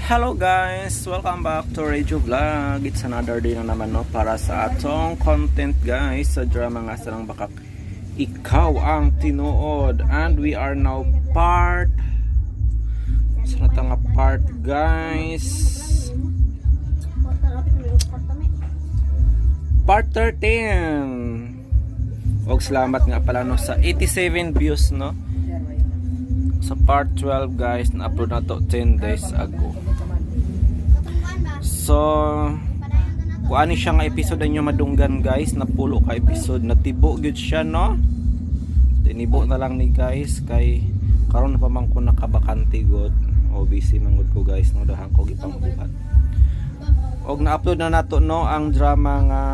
Hello guys! Welcome back to Radio Vlog. It's another day na naman, no, para sa atong content, guys, sa drama nga sa Bakak Ikaw ang Tinuod, and we are now part sa na nga part, guys? Part 13. Og salamat nga pala, no, sa 87 views, no, sa part 12, guys, na upload na to 10 days ago. So, kung ano siya nga episode ninyo madunggan, guys, napulo ka episode, natibo gyud siya, no? Tinibo na lang ni guys kay karon na pa man ko nakabakante god. O busy man gud ko, guys, no, dahang ko gipangbuhat. Og na-upload na nato, no, ang drama nga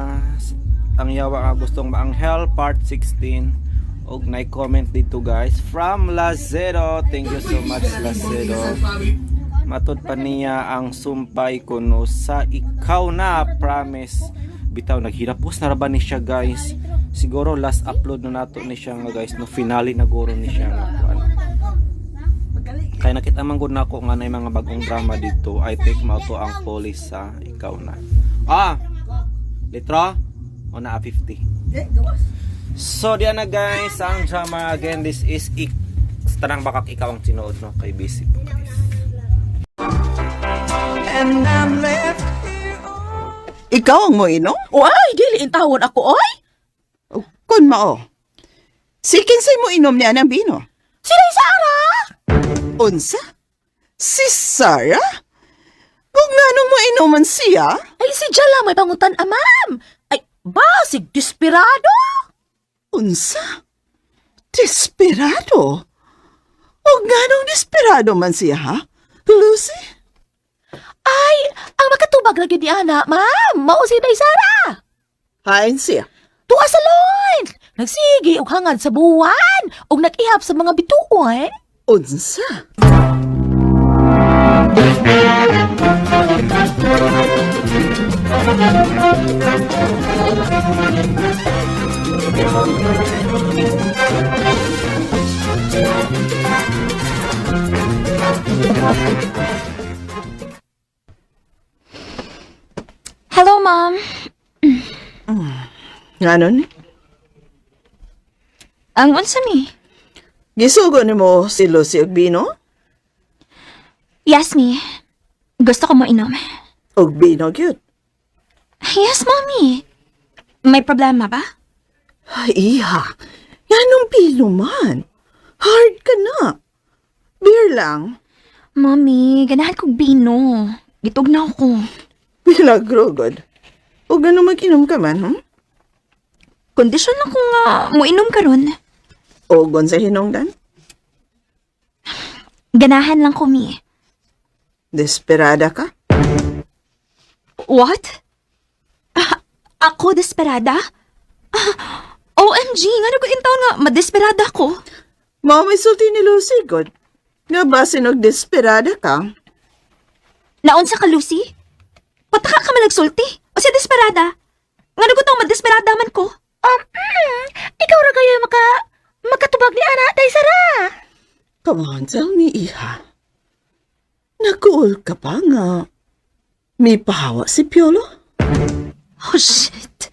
Ang Yawa nga Gustong Maanghel part 16, og nay comment dito, guys, from Lazedo. Thank you so much, Lazedo. Matod pa niya ang sumpay kuno sa ikaw na promise. Bitaw naghirapos na ra ba ni siya, guys? Siguro last upload na nato ni siya nga, guys, no, finale na guro ni siya nga kuan. Kaya nakita man gud nako nga nay mga bagong drama dito. I think mao to ang police sa Ikaw Na. Ah! Litro? O na 50. So diyan na, guys, ang drama again, this is ik Tanang Bakak Ikaw ang Tinuod, no, kay busy po, guys. Ikaw ang moinom? O ay, dili intawon ako, oy! Kun mao. Si kinsay mo inom niya ng bino? Sila Sarah! Unsa? Si Sarah? Kung nganong mo inuman siya? Ay, si Jala may pangutan, ah, ma'am! Ay, basig, desperado! Unsa? Desperado? O nganong desperado man siya, ha? Lucy? Ay, ang makatubag lagi ni ana, ma'am! Mao si Day Sarah! Hain siya. Tuwa sa loin! Nagsige og hangad sa buwan! Og nag-ihap sa mga bituon! Unsa? Hello, Mom. Ngano ni? Ang unsa mi? Gisugo nimo si Lucy og bino? Yes, mi. Gusto ko mo inom. Og bino gyud. Yes, Mommy. May problema ba? Ay, iha. Nganong bino man? Hard ka na. Beer lang. Mommy, ganahan kog bino. Gitog na ako. Milagro, God. O gano'n mag-inom ka man, Kondisyon ako nga mo inom karon. O gon sa hinungdan? Ganahan lang ko, mi. Desperada ka? What? Ah, ako desperada? Ah, OMG, nga ko intaw nga madesperada ko. Mao may sulti ni Lucy, God. Nga ba sinog desperada ka? Naunsa ka, Lucy? Pataka ka man nagsulti. O siya desperada? Nga ko tong madesperada man ko. Ikaw ra kayo makatubag ni ana, Day Sarah! Come on, tell me, iha. Nakuol ka pa nga. May pahawa si Piolo? Oh, shit.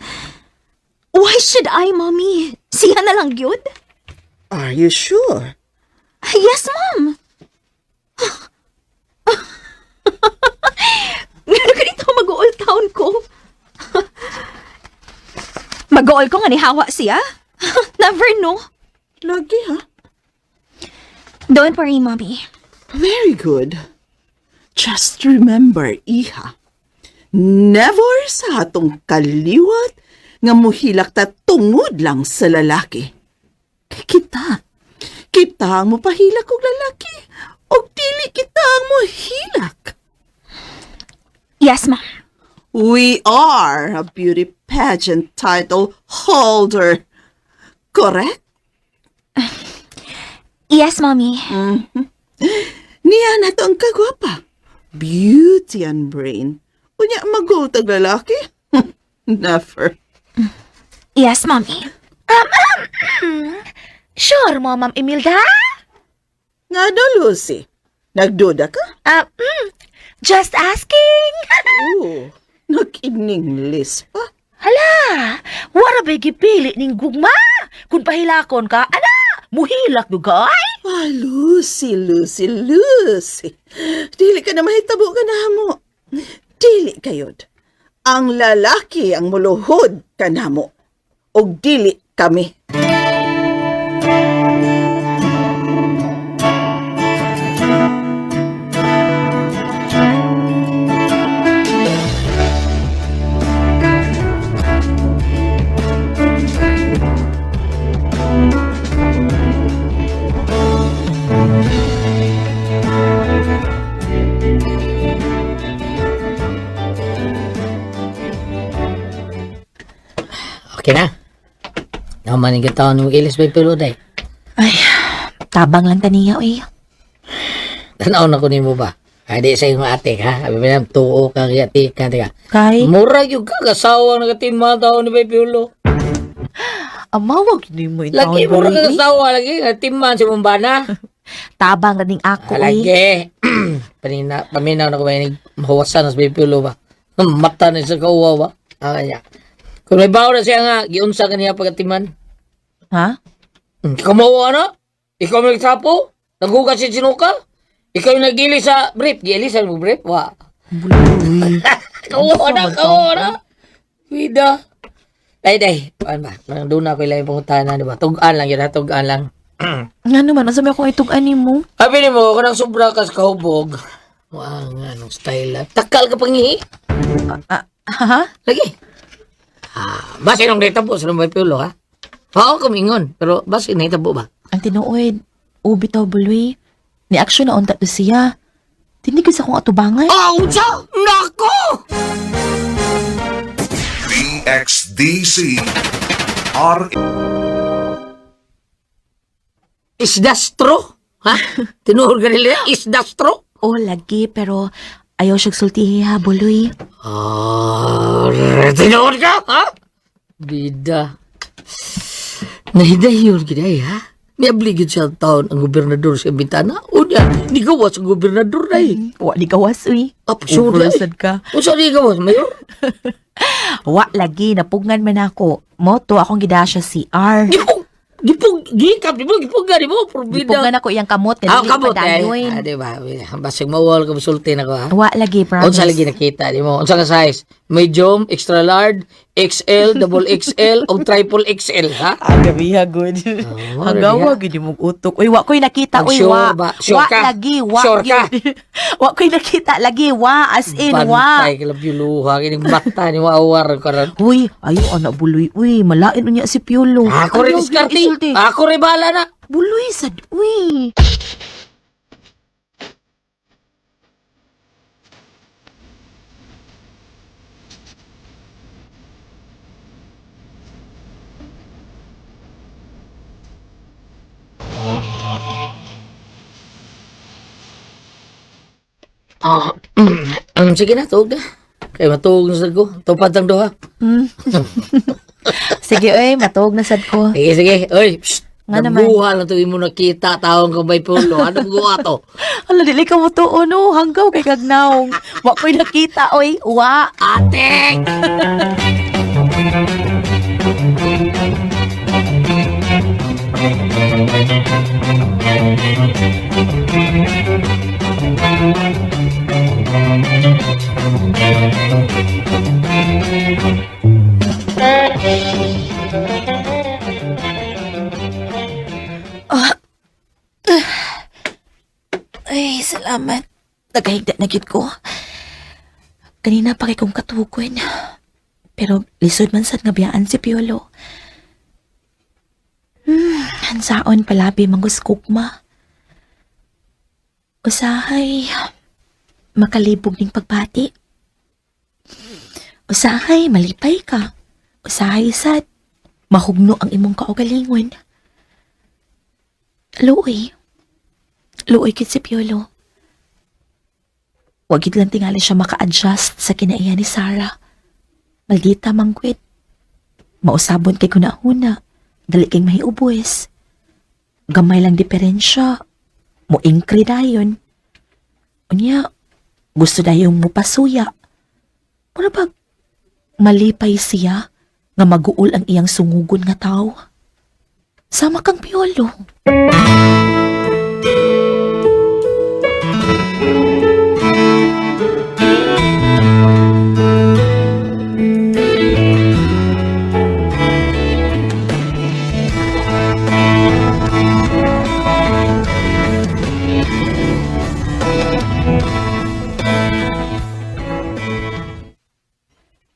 Why should I, Mommy? Siya na lang yun? Are you sure? Yes, Mom. Ngano ganito mag-all town ko? Mag-all ko nga ni hawa siya? Never know. Lagi, ha? Don't worry, Mommy. Very good. Just remember, iha. Never sa atong kaliwat nga muhilak ta tungod lang sa lalaki. Kay kita, kita ang mupahilak og lalaki, og dili kita ang muhilak. Yes, Mom. We are a beauty pageant title holder. Correct? Yes, Mommy. Niya na to ang kagwapa. Beauty and brain. Unya magultag lalaki? Never. Yes, Mommy. Sure mo, Ma'am Imelda? Nga do, Lucy. Nagduda ka? Ah, Just asking. Oh, nag-iningles pa. Hala, wara ba'y gipili ning gugma? Kung pahilakon ka, ana, muhilak do ka ay. Ah, Lucy, Lucy, Lucy. Dili ka na mahitabo ka na mo. Dili kayod. Ang lalaki ang muluhod ka namo. Og dili kami. Okay na. Naman yung taon mo kilis may pilo day. Ay, tabang lang taniya, uy. Tanaw na ko nimo ba? Ay, di sa iyong ate ha. Abi ba tuo ka kaya ate ka tika. Kay, Mura yung kagasawa na katima taon ni may pilo. amawag ni mo yung Lagi taon, mura Buloy, uy. kagasawa lagi katima si Mumbana. Tabang na ning ako, uy. Lagi. Panina, paminaw na ko ba yung mahuwasan sa may pilo ba? Mata na sa kauwa ba? Ah, kanya. Kung may bawo na siya nga, giunsa ka niya pagkatiman. Ha? Kamawa na? Ikaw may nagtrapo? Nagugas si sinuka? Ikaw yung nagili sa brief. Gili sa mo brief? Wa. Buloy. Kawa na, kawa na. Wida. Day, day. Paano ba? Nang doon ako ilang panguntahan na, di ba? Tugaan lang yun, ha? Tugaan lang. Nga naman, asa may akong itug-ani mo? Sabi ni mo, kung ang sobra ka sa kahubog, wa nga, anong style na. Takal ka pangihi. Ah, ha? Lagi. Ah, base nung nahitabo sa may pulo, ha? Oo, kumingon. Pero base nahitabo ba? Ang tinuod, ubi to, Buloy. Ni action na unta to siya. Tindig ko sa akong atubangan. Ah, unsa? Nako! DXDC R Isdastro? Ha? Tinuod ka nila? Isdastro? Oh, lagi, pero ayaw siyang sultihi ha, Buloy. Ah, tinuod ka? Ha? Bida. Nahidayon gid ay, ha? Niabligid siya ang taon ang gobernador sa Bintana. Unya, ni gawas ang gobernador na eh. Wa ni gawas, uy. Up, sure Overall na eh. sad ka. Unsa ni gawas, mayor? Wa lagi, napugngan man ako. Moto, akong gidasya CR. Gipug, gipug, gikap, di mo, gipug di mo, probida. Gipugngan ako iyang kamot, Ah, kaya dili kamot pa eh. dayon. Ah, di ba? Basig mawal ka, musulti na ko, ha? Wa lagi, promise. Unsa lagi nakita di mo? Unsa ka size? Medium, extra large, XL, double XL, o triple XL, ha? Ah, gabi ha, good. Oh, Hagawa, gid mong utok. Uy, wa ko'y nakita, Ang uy, sure wa. ba? Sure wa ka? lagi, wa. Sure ka? gyud. Wa ko'y nakita lagi, wa. As in, wa. Bantay kila piluha, kining bata ni maawar karon. Uy, ayo anak buloy, uy, malain unya si Piolo. Ako rin Ayaw, diskarte. isulti. Ako rin bahala na. Buloy sad, uy. Ah, sige na, tuog na. Kay matuog na sad ko. Tupad ang duha. Sige, uy, matuog na sad ko. Sige, sige. Oy, psst. Nga naman. Nabuha lang to imo nakita taong kang may pulo. Anong guwa to? Hala, dili ka mo to, no? Hanggaw kay kagnaong. Wa ko'y nakita, oy. Wa. Ate! Ay, salamat. Nagahigda na gyud ko. Kanina pa kay kong katugon. Pero lisod man sad nga biyaan si Piolo. Hansaon palabi manguskugma. Usahay, makalibog ning pagbati. Usahay, malipay ka. Usahay sad, mahugno ang imong kaugalingon. Luoy. Luoy kit si Piolo. Wag gid lang tingali siya maka-adjust sa kinaiya ni Sarah. Maldita mangkwit. Mausabon kay kunahuna. Dali kay mahiubos. Gamay lang diferensya. Mo ingkri dayon. Unya, Gusto dayong mupasuya. Mura bag malipay siya nga maguol ang iyang sungugon nga tao. Sama kang Piolo.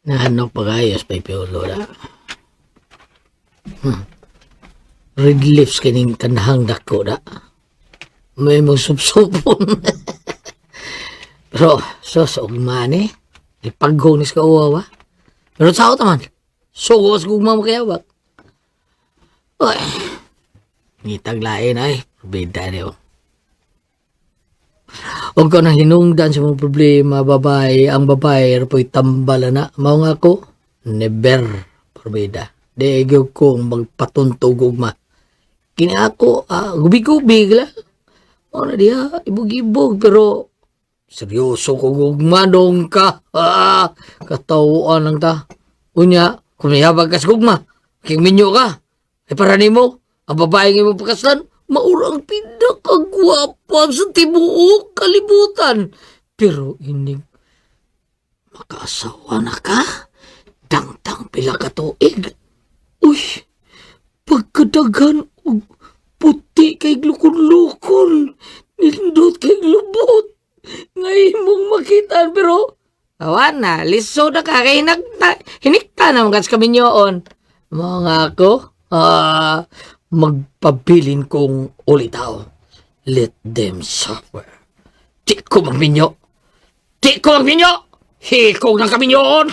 Nahanok pagayos pa Piolo na. Red lips kining kanahang dako na. May mong supsupon. Pero, sos, ugma ni. Ipaghong ni sa kauwawa. Pero sao taman. Sugo sa gugma mo kaya ba? Uy. Ngitag lain ay. Bida niyo. Huwag ko nang hinungdan sa mga problema, babae. Ang babae, po'y tambala na. Mao nga ako, never, probida. Di gyud kong magpatuntog ugma. Kini ako, gubi-gubi la. Mao na diha, ibog-ibog, pero seryoso ko gugma dong ka. Ah, katawuan lang ta. Unya, kung niyabag ka sa gugma, king minyo ka. Ay para nimo, ang babae nga imong pakaslan, maura ang pinakagwapa sa tibuok kalibutan. Pero inig, makaasawa na ka? Dangtang pila ka tuig. Uy, pagkadagan og puti kay lukon-lukon, nindot kay lubot. Ngay mong makitaan pero awan na, liso na ka kay hinagta, hinikta na mga kaminyoon. Mga ako, magpabilin kong ulitaw. Let them suffer. Di ko magminyo. Di ko magminyo! Hikog ng kaminyoon!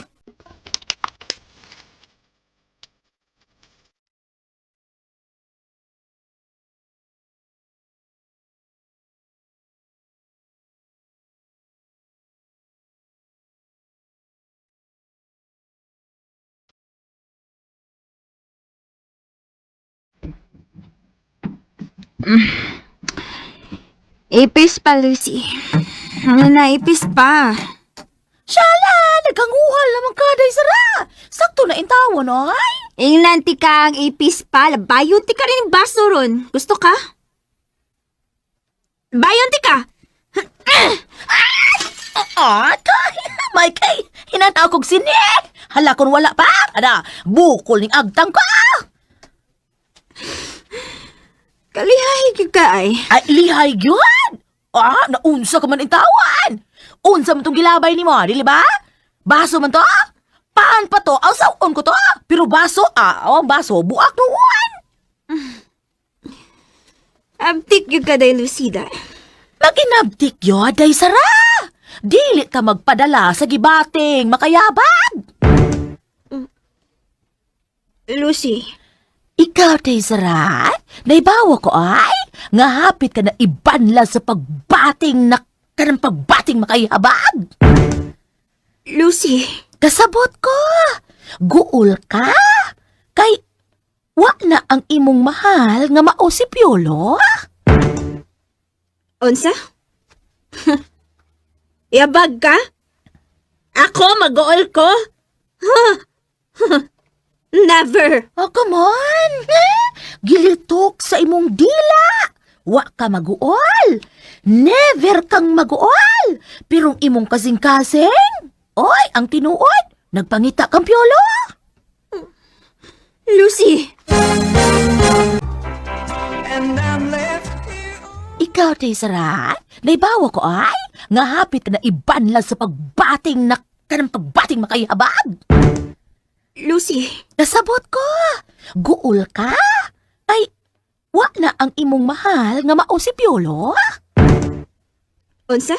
Ipis pa, Lucy. Ano na, ipis pa. Shala! Nagkanguhal naman ka, day sara! Sakto na intawo, no? Ay! Ingnan ti ka ang ipis pa. Bayon ti ka rin yung baso ron. Gusto ka? Bayon ti ka! Ah, kay! May kay! Hinanaw kog sinik! Hala kon wala pa! Ada, bukol ning agtang ka! Kalihay gyud ka ay. Ay, lihay gyud! Ah, naunsa ka man intawan! Unsa man tong gilabay nimo, dili ba? Baso man to? Paan pa to? Ang sawon ko to? Pero baso, ah, oh, baso, buak noon! Abtik gyud ka day, Lucida. Maginabtik yun, day sara! Dili ta magpadala sa gibating, makayabag! Lucy, Ikaw, day sara, naibawa ko ay, nga hapit ka na ibanla sa pagbating na kanang pagbating makayahabag! Lucy, Kasabot ko! Guol ka! Kay, wa na ang imong mahal nga mao si Piolo? unsa? Yabag ka? Ako mag-uol ko? Never. Oh, come on! Eh? Gilitok sa imong dila! Wa ka maguol! Never kang maguol! Pero ang imong kasing-kasing, oy, ang tinuod, nagpangita kang Piolo! Lucy, Ikaw, Tessera, naibawa ko ay, nga hapit ka na ibanla sa pagbating na kanang pagbating makayahabag. Lucy, Nasabot ko, guol ka? Ay, wa na ang imong mahal nga mao si Piolo? unsa?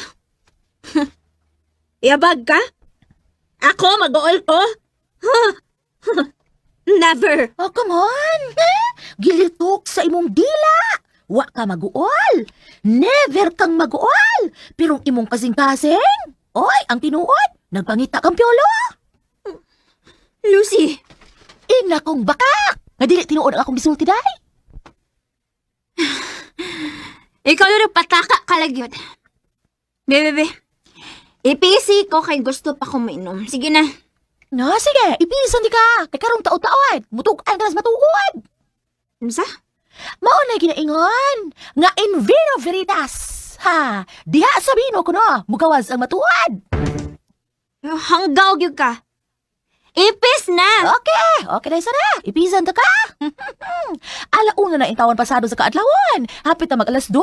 Yabag ka? Ako mag-uol ko? Never. Oh, come on! Eh? Gilitok sa imong dila! Wa ka maguol! Never kang maguol! Pero ang imong kasing-kasing, oy, ang tinuod, nagpangita kang Piolo! Lucy, Ina kong bakak! Nga dili tinuod ang akong gisulti day! ikaw na pataka kalagyod. Be, be, be. Ipisi ko kay gusto pa ko mainom. Sige na. No, sige, ipisan di ka. Kay karong taon-taon, mutugan ka nas matuod. Unsa? Mao na ginaingon nga in vino veritas. Ha, diha sa bino kuno, mugawas ang matuod. Hanggaw gyud ka. Ipis na. Okay, okay na sana. Ipisan ta ka. Alauna na intawan pasado sa kaadlawon. Hapit na mag 2:00.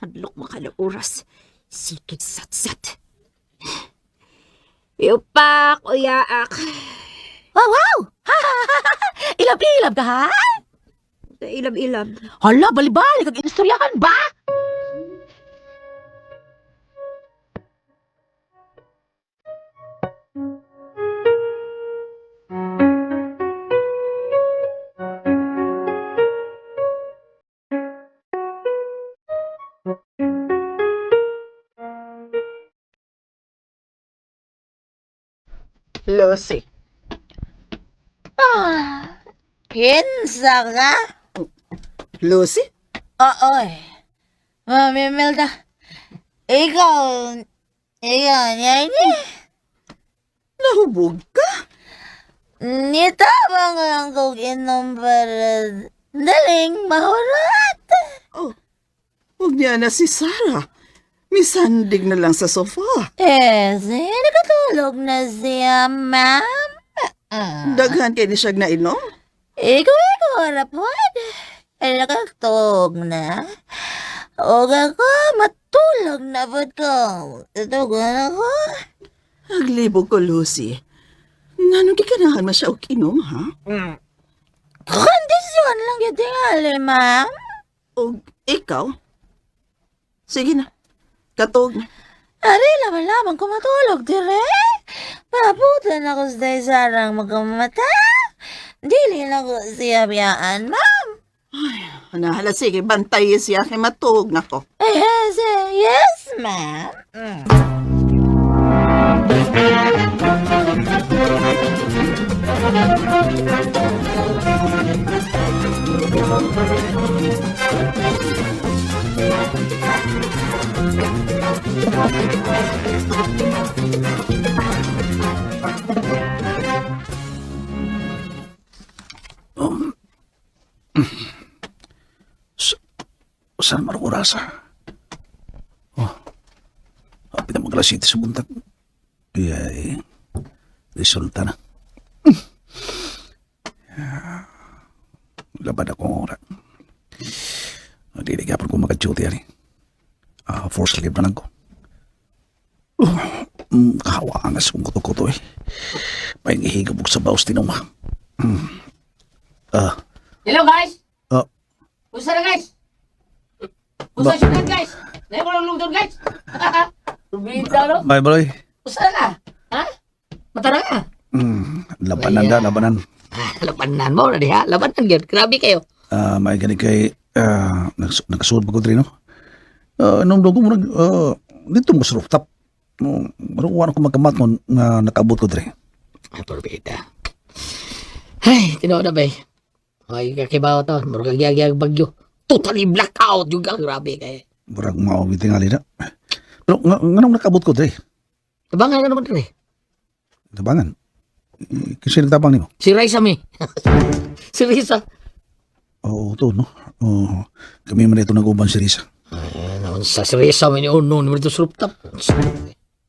Hadlok makala oras. Sikit sat-sat. Yupak o yaak. Oh, wow! Ilab-ilab ka, ha? Ilab-ilab. Hala, balibali kag istoryahan ba? Lucy. Ah, kinsa ka? Lucy? Oo eh. Mami Melda, ikaw, ikaw, yan eh. Nahubog ka? Nitabang lang kong inom para daling mahurat. Oh, huwag niya na si Sarah. Misandig na lang sa sofa. Yes, eh, nakatulog na siya, ma'am. Daghan kay ni siyag nainom? Ikaw, ikaw, rapod. Eh, nakatulog na. O ako, matulog na po ko. Tulog na ako. Aglibog ko, Lucy. Nganong gikanahan man siya og inom, ha? Kondisyon lang yung tingali, ma'am. Og ikaw? Sige na. Katog na. Ari, laman lamang ko matulog, dire. Paputan ako sa sarang magkamata. Dili na ko siya biyaan, ma'am. Nahala, sige, bantay siya kay matug na ko. Yes, eh, yes, ma'am. Saan man oras, ah? Oh. Hapit na mag alas 7 sa buntag. Ay, resulta na. Laban akong oras. Dili ka ko maka-duty, ani. Ah, force leave na lang ko. Oh, kahawa nga sa kong kuto-kuto eh. May ngihigabog sa baos tinuma. Ah, Hello guys! ah, Usa na guys! Usa siya guys! Nayo ko lang lungtod guys! Rubita no? Bye, bye. Usa na ka? Ha? Mata na ka? Labanan da, labanan. Ah, labanan mo na diha. Labanan gyud. Grabe kayo. Ah, may gani kay nagsuod pa ko diri no. Ah, nung dugo mo nag dito mo sa rooftop. No, marong ko magkamat mo nga nakaabot ko diri. Ah, Rubita. Ay, tinuod na ba eh. Ay, kakibaw to. Murag gyag bagyo. Totally blackout yung ka. Grabe kayo. Murag mao gid tingali na. Pero nga, nganong nakaabot ko diri? Tabangan ka naman diri. Tabangan. Eh, Kasi nagtabang nimo. Si Raisa mi. Si Raisa. Oo, to no. Oo. Kami man ito nag-uban si Risa. Ay, naunsa si Raisa mi ni Uno. Naman dito sa rooftop.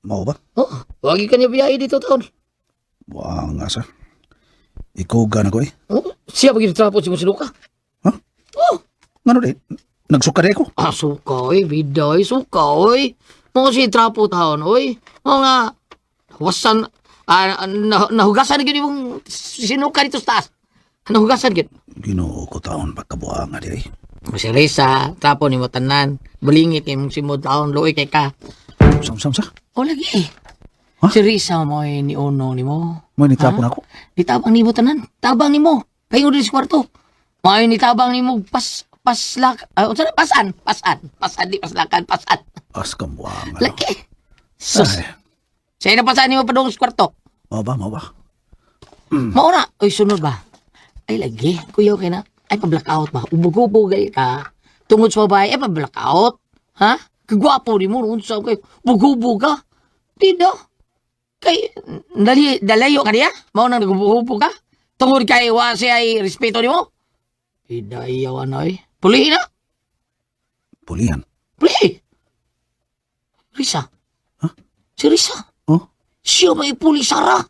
Mao ba? Oh, wagi ka niya biyahe dito taon. Wa nga sa. Ikaw gana ko eh. Oh, siya pag trapo si Musiluka. Ha? Oh, Ngano di? Nagsuka di ko. ah, suka, oy, bida, oy, suka, oy. Mga si trapo taon, oy. Mga, wasan, ah, na, nahugasan na gyud yung sinuka dito sa taas. Nahugasan gyud. Ginoo ko taon pagkabuanga diri. Si Risa, trapo ni mo tanan. Balingit kay mong simod taon, luoy kay ka. Sam sam sa. O lagi. Ha? Si Risa mo ay ni Ono ni mo. Mo ni tapon ako. Nitabang nimo tanan. Tabang nimo. Pahingo din sa kwarto. Maayo nitabang nimo pas paslak unsa na pasan pasan pasan di paslakan pasan. As kabuanga. no. Laki. Sus. Ay, Siya na pasan nimo padung sa kwarto. Mao ba, mao ba? Mao na. Oy sunod ba? Ay lagi. Kuyaw kay na. Ay pa blackout ba? Ubog-ubog gay ka. Tungod sa babae ay pa blackout. Ha? Kagwapo nimo unsa kay bugubog ka. Di do. Kay, dali, dalayo ka niya? Mao nang nagupo ka? Tungod kay wa siya ay respeto nimo? Ida iyaw ano eh. Pulihin na. Pulihan. Pulihin. Risa. Huh? Si Risa. Oh? Siya may puli Sara.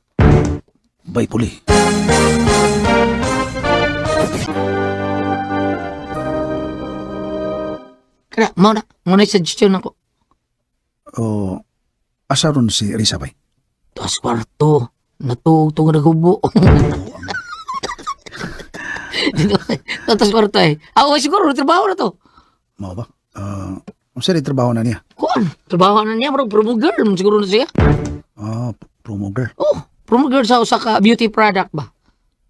Bay puli. Kaya, mao na. Mao na yung suggestion ako. O, asa ron si Risa bay? Tas kwarto. Natuog nga nagubo. Tas kwarto eh. Ah, okay, siguro, trabaho na to. Mao ba? Ah, unsa rin trabaho na niya? Kuan, trabaho na niya, bro. Promo girl, siguro na siya. Ah, promo girl. Oh, promo girl sa usa ka beauty product ba?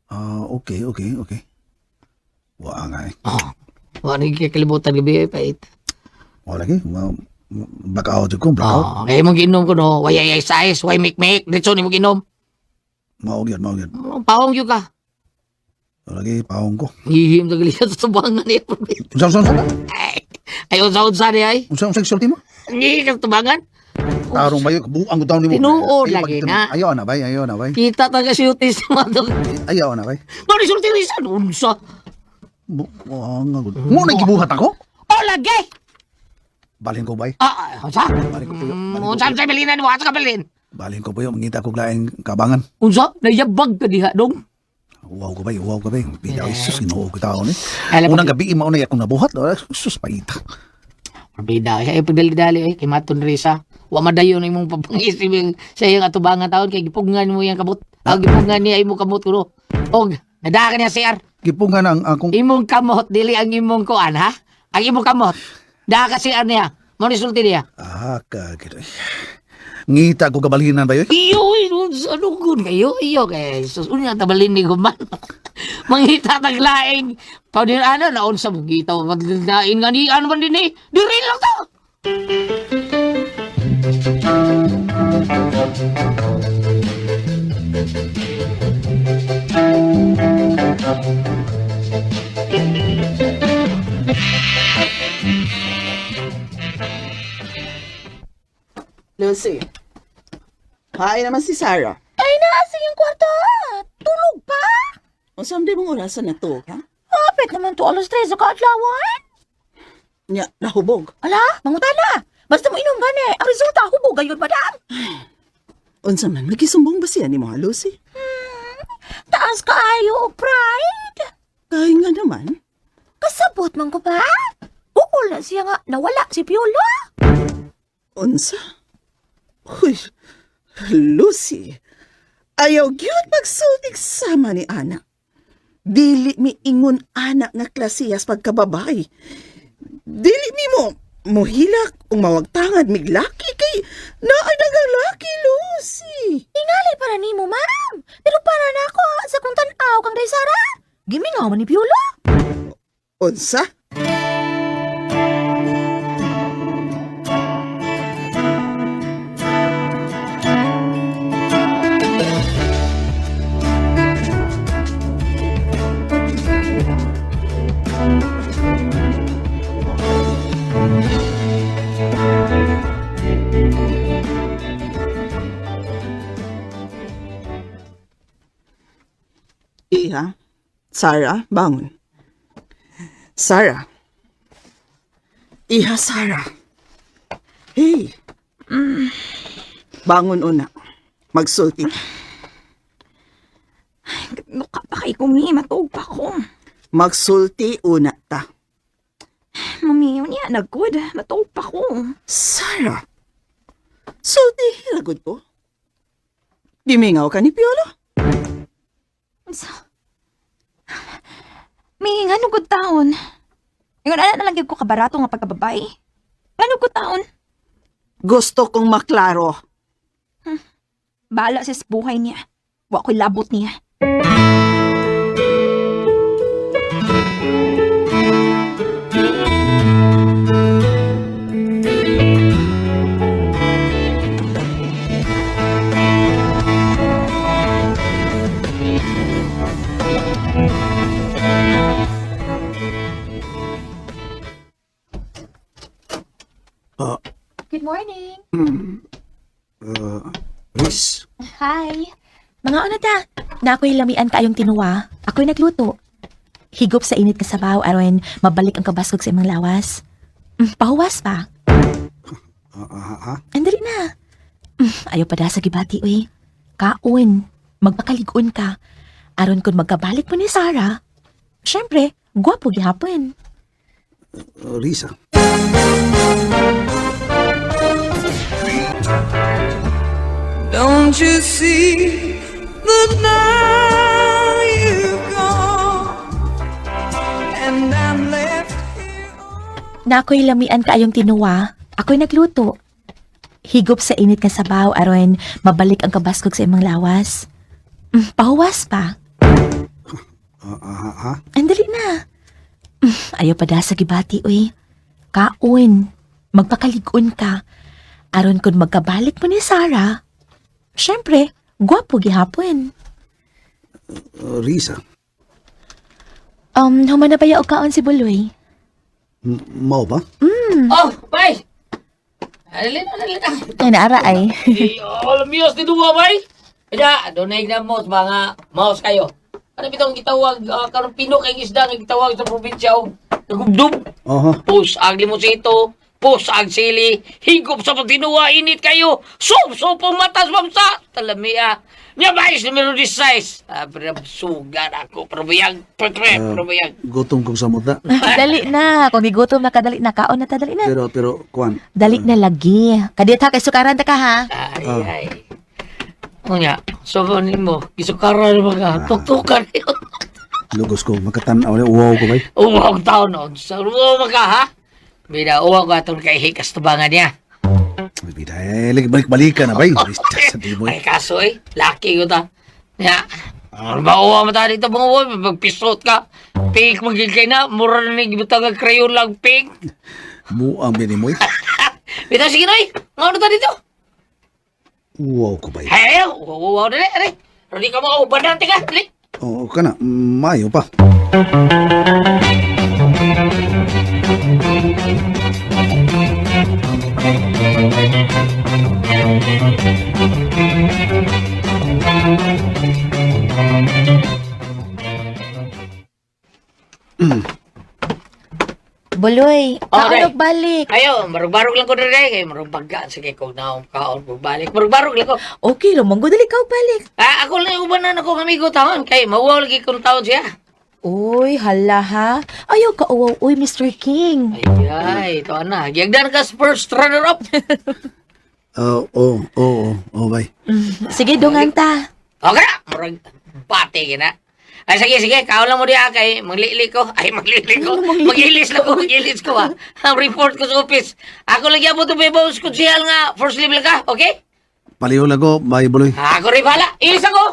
Ah, okay, okay, okay. Wa nga eh. Oh, wa ni kalibutan gabi eh, pait. Wa lagi, blackout jud ko, blackout. Oh, kay imong giinom ko no, way ay size, way make make, diretso nimo giinom. Mao gyud, mao gyud. Oh, pawong gyud ka. Wa lagi paong ko. Hihim sa galiya sa tubangan niya. Unsa unsa unsa? Ay, ay unsa-unsa niya ay. Unsa unsa gisulti mo? Hindi ka sa tubangan. Tarong bayo, buang ko taon nimo. Tinuod Ayaw lagi pagkitan- na. Ayaw na bay, ayaw na bay. Kita ta ka siyutis ni Madong. Ayaw na bay. Mao ni sulti Risa, unsa? Buang nga gud. Mo na gibuhat ako? Oh, lagi. Balhin ko bay. Ah, ah, unsa? Balhin ko puyo. Balhin ko Unsa sa bilinan mo? Asa ka bilin? Balhin ko puyo, mangita ko laing kabangan. Unsa? Nayabag ka diha dong. Wow ko bay, wow ko bay. Bidaw sus Ginoo ko taon eh. Alam mo- Unang gabi mao na akong nabuhat. Ah, Sus paita. Bida, ay pagdali-dali ay kay Maton Risa. Wa madayon imong papangisip yung sa iyang atubangan taon kay gipugngan mo iyang kamot. Ang gipugngan niya imong kamot kuno. Og nadaka niya CR. Gipungan ang akong Imong kamot dili ang imong kuan ha. Ang imong kamot. Daka CR niya. Mo ni sulti niya. Ah, ka gid. Ngita ko kabalhinan ba yun? Iyo, unsa ano gud kayo? Iyo kay sus unya tabalin ni guman. Mangita taglaing. Pwede ano naon sa mangita lain nga ni ano man din eh. Diri lang to. Lucy, hain naman si Sarah. Ay, naa sa iyang kwarto. Tulog pa. Unsa man di mong orasan na to, ha? Hapit naman to 3:00 sa kaadlawan. Nya, nahubog. Ala, mangutana. Basta mo inom gani. Ang resulta hubog gayon madam. Unsa man, magisumbong ba siya ni mo, ha, Lucy? Taas kaayo og pride. Kaya nga naman. Kasabot man ko ba? Uol na siya nga nawala si Piolo. Unsa? Uy, Lucy, ayaw gyud magsultig sama ni Ana. Dili mi ingon ana nga klasiyas pagkababay. Dili mi mo muhilak o mawagtangad miglaki kay naay dagang laki, Lucy. Tingali para nimo, ma'am. Pero para na ako sa kung tan-aw kang day Sara. Gimingaw man ni Piolo. Unsa? Iha, Sarah, bangon. Sarah. Iha, Sarah. Hey. Bangon una. Magsulti. Nuka pa kay kumi, matuog pa ko. Magsulti una ta. Mami, unya na good. Matuog pa ko. Sarah. Sulti, hiragod ko. Gimingaw ka ni Piolo. Unsa? Mi, ngano gud taon? Ingon ana na lang gyud ko kabarato nga pagkababay. Ngano gud taon? Gusto kong maklaro. Bahala siya sa buhay niya. Wa ko'y labot niya. Good morning. Riz. Hi. Mga una ta. Na ako'y lamian kaayong tinuwa. Ako'y nagluto. Higop sa init nga sabaw aron mabalik ang kabaskog sa imong lawas. Pahuwas pa. Ha? Andali na. Ayaw pa da sa gibati, uy. Kaon. Magpakalig-on ka. Aron kung magkabalik mo ni Sarah, syempre, gwapo gihapon. Risa. Don't you see that now you've gone and I'm left here? Na ako'y lamian kaayong tinuwa, ako'y nagluto. Higop sa init nga sabaw aron mabalik ang kabaskog sa imong lawas. Pahuwas pa. Ha? Andali na. Ayaw pa da sa gibati, uy. Kaon. Magpakalig-on ka. Aron kung magkabalik mo ni Sarah, syempre, gwapo gihapon. Risa. Human na ba og kaon si Buloy? Mao ba? Oh, bay! Alin, alin na. Ay, naara ay. Alam niyo, si Duwa, bay! Kaya, donate na mo mga mouse kayo. Ano bitong gitawag, karon pino kay isda nga gitawag sa probinsya og nagubdub. Oho. Pus ang limosito, pus ang sili, higop sa pagtinuwa, init kayo, sup, supong matas, mamsa, talamia. Nya mais numero 16. Ah, pero sugar ako, pero biyag, pero pero biyag. Gutom kong samot na. Dali na. Kung gigutom na ka, dali na. Kaon na ta, dali na. Pero, kuan. Dali na lagi. Kadit ha, kay sukaran ta ka ha. Ay, ay. Unya, so mo, gisukaran mga tuktukan yun. Lugos ko, makatanaw na, uwaw ko bay. Uwag taon noon. Sa uwaw maka, ha? Bida, uwaw ko atong kay hikas tubangan niya. Ay, bida, eh, lagi balik-balikan na bay. Sa di mo Ay, kaso eh, laki ko ta. Ya, ano ba uwaw mo ta dito mga uwaw? Magpisot ka. Pink magiging kay na. Mura na ni gibutang ang crayon lang, pink. Muang bini mo eh. Bida, sige na eh. Nga ta dito? Uwaw ko bay. Hey, uwaw, uwaw, dali, dali. Ready ka mga ubanan, tika, dali. Oo, kana, maayo pa. Buloy, Oh, kaon day. og balik. Ayo, marug-barog lang ko dali. Kay marug baga. Sige, kung naong kaon, balik. Marug-barog lang ko. Okay, lumanggo dali ka og balik. Ah, ako lang yung ubanan ako amigo taon. Kay mauwaw lagi kong taon siya. Uy, hala ha. Ayaw ka uwaw, uy, Mr. King. Ay, ay, ito na. Giyagdan ka sa first runner-up. Oo, oo, bay. Sige, dungan ta. Okay na. Murag, bate ka na. Ay, sige, sige. Kaon lang mo diya kay maglili ko. Ay, maglili ko. Magilis lang ko. Magilis ko, ah. Ang report ko sa office. Ako lagi abo ito, bebo. Kutsihal nga. First level ka, okay? Paliw lang ko, bay buloy. Ako rin pala. Ilis ako.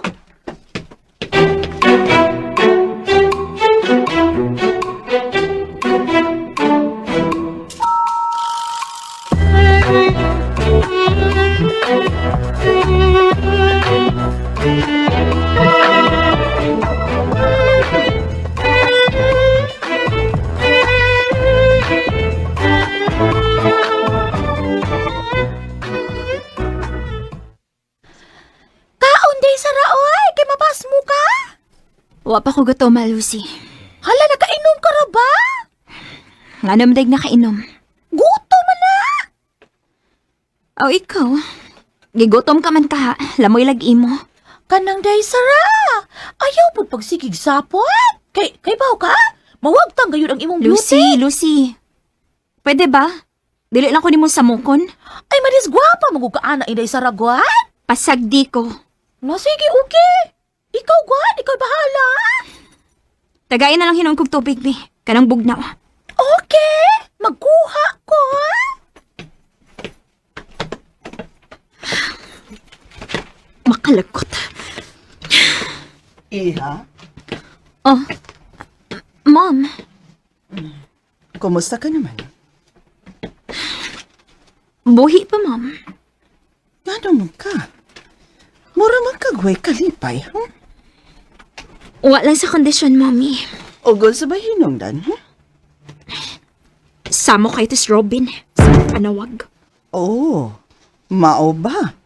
Kaon day sa raoy, kay mapasmo ka. Wa pa ko gutom, ma, Lucy. Hala, nakainom ka ra ba? Nga naman dag nakainom. Gutom man na. O ikaw, gigutom ka man ka ha. Lamoy lag imo. Kanang day sara. Ayaw pud pagsigig sapot. Kay baw ka? Mawagtang gayud ang imong beauty. Lucy, Lucy. Pwede ba? Dili lang ko nimo samukon. Ay manis gwapa magug ka ana inday sara gwan. Pasagdi ko. No sige, okay. Ikaw gwan, ikaw bahala. Tagain na lang hinon kog tubig, bi. Kanang bugnaw. Okay, magkuha ko. Ha? Makalagot. Iha, Oh. Mom, kumusta ka naman? buhi pa, mom. Ngano man ka? Mura man ka gway kalipay, huh? Wa lang sa kondisyon, mommy. Ugol sa ba hinungdan, huh? Samo kay tis Robin. Sa panawag. Oo, mao ba?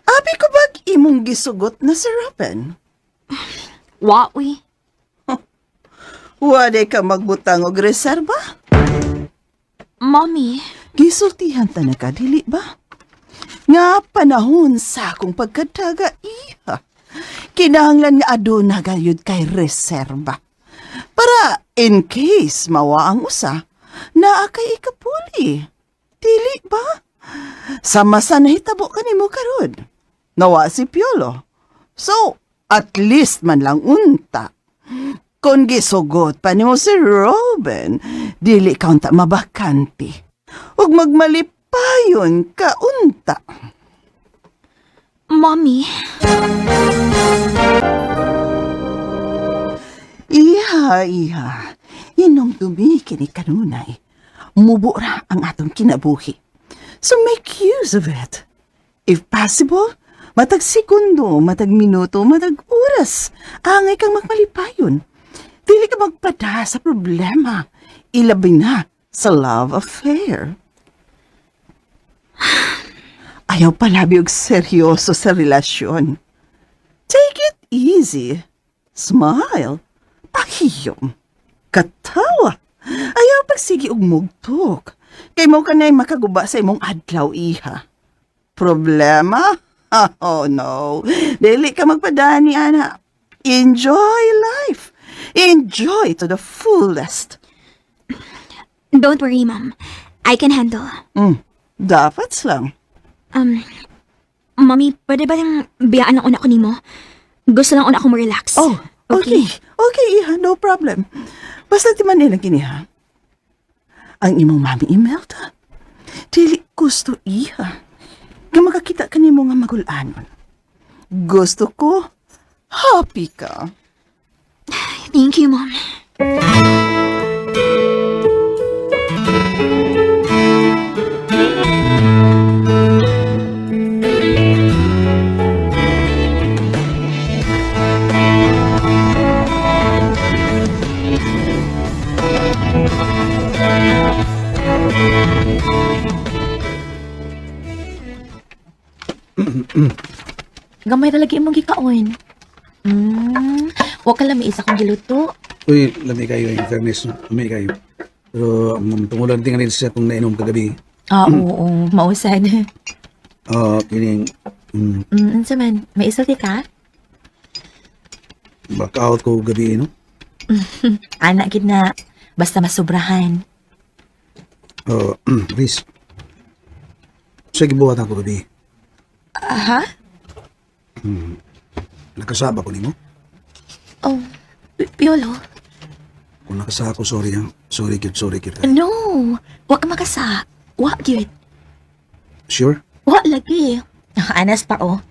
Abi ko imong gisugot na si Robin? Wa, uy. Wala ka magbutang og reserba? Mommy, Gisultihan ta na ka, dili ba? Nga panahon sa akong pagkadaga, iha. Kinahanglan nga aduna gayud kay reserba. Para in case mawa ang usa, naa kay ikapuli. Dili ba? Sama sa nahitabo kanimo karon. Nawa si Piolo. So, at least man lang unta. Kung gisugot pa nimo si Robin, dili ka unta mabakante. Ug magmalipayon ka unta. Mommy. Iha, iha. Inom dumi kini kanunay. Mubura ang atong kinabuhi. So make use of it. If possible, matag segundo, matag minuto, matag oras, angay kang magmalipayon. Dili ka magpada sa problema. Ilabi na sa love affair. Ayaw palabi og seryoso sa relasyon. Take it easy. Smile. Pahiyom. Katawa. Ayaw pagsigi og mugtok. Kay mo kanay makaguba sa imong adlaw, iha. Problema? Oh no. Dili ka magpadani, ana. Enjoy life. Enjoy to the fullest. Don't worry, Mom. I can handle. Dapat lang. Mommy, pwede ba yung biyaan ang una ko nimo? Gusto lang una ako mo-relax. Oh, okay. Okay, iha, no problem. Basta ti man kini ha. Ang imong mami Imelda. Dili gusto iha. Nga makakita ka nimo nga magulanon. Gusto ko happy ka. Thank you, Mom. Gamay ra lagi imong gikaon. Wa ka lami isa kong giluto. Uy, lami kayo in fairness, no? Lami kayo. Pero tungulan tingalin siya kung nainom kagabi. Ah, oo, mausan. Ah, kining Unsa man, may isulti ka? blackout ko gabi, no? Ana gid na basta masubrahan. Oh, please. Sige, buhat ako gabi. Aha? Nakasaba ko nimo. Oh, Piolo. Kung nakasako, sorry ha. Sorry, kid. Sorry, kid. No, wa ka makasa. Wa gyud. Sure? Wa lagi. Anas pa oh.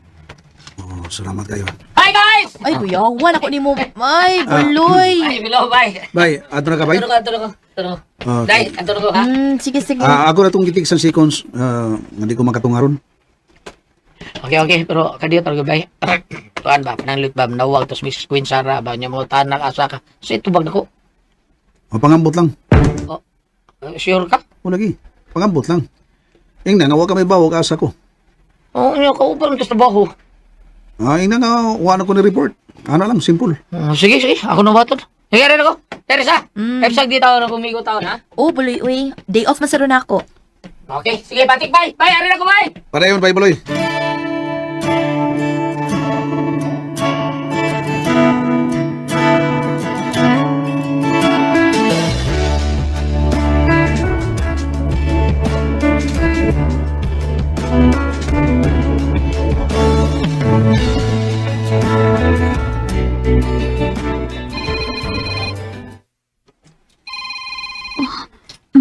Oh, salamat kayo. Hi guys! Ay, kuya, wala ko nimo. Ay, buloy. Ay, bilo, bye. Bye. Ato na ka, bye? Ato na ko, ato na ko. Ato na ko. Okay. Dai, ato na ko, ha? Sige, sige. Ah, ako na itong gitig sa seconds. Ah, hindi ko makatungaron. Okay, okay, pero kadiyo talaga, bye. Tuan ba, pananglit ba, nawag, tapos Miss Queen Sarah ba, niya mo, tanak, asa ka. So, itubag na ko. O, pangambot lang. Oh, sure ka? O, lagi. Pangambot lang. Ingna nga, wa ka may bawag asa ko. Oo, oh, niya, kaupan, tapos trabaho. Ah, ingna nga, wa na ko ni report. Ano lang, simple. Sige, sige, ako na baton. Sige, rin ako. Teresa, mm. Epsag di taon ako kumigo taon, ha? Oh, buloy, uy. Day off masaro na ako. Okay, sige, batik, bye. Bye, arin ako, bye. Padayon, bye, baloy.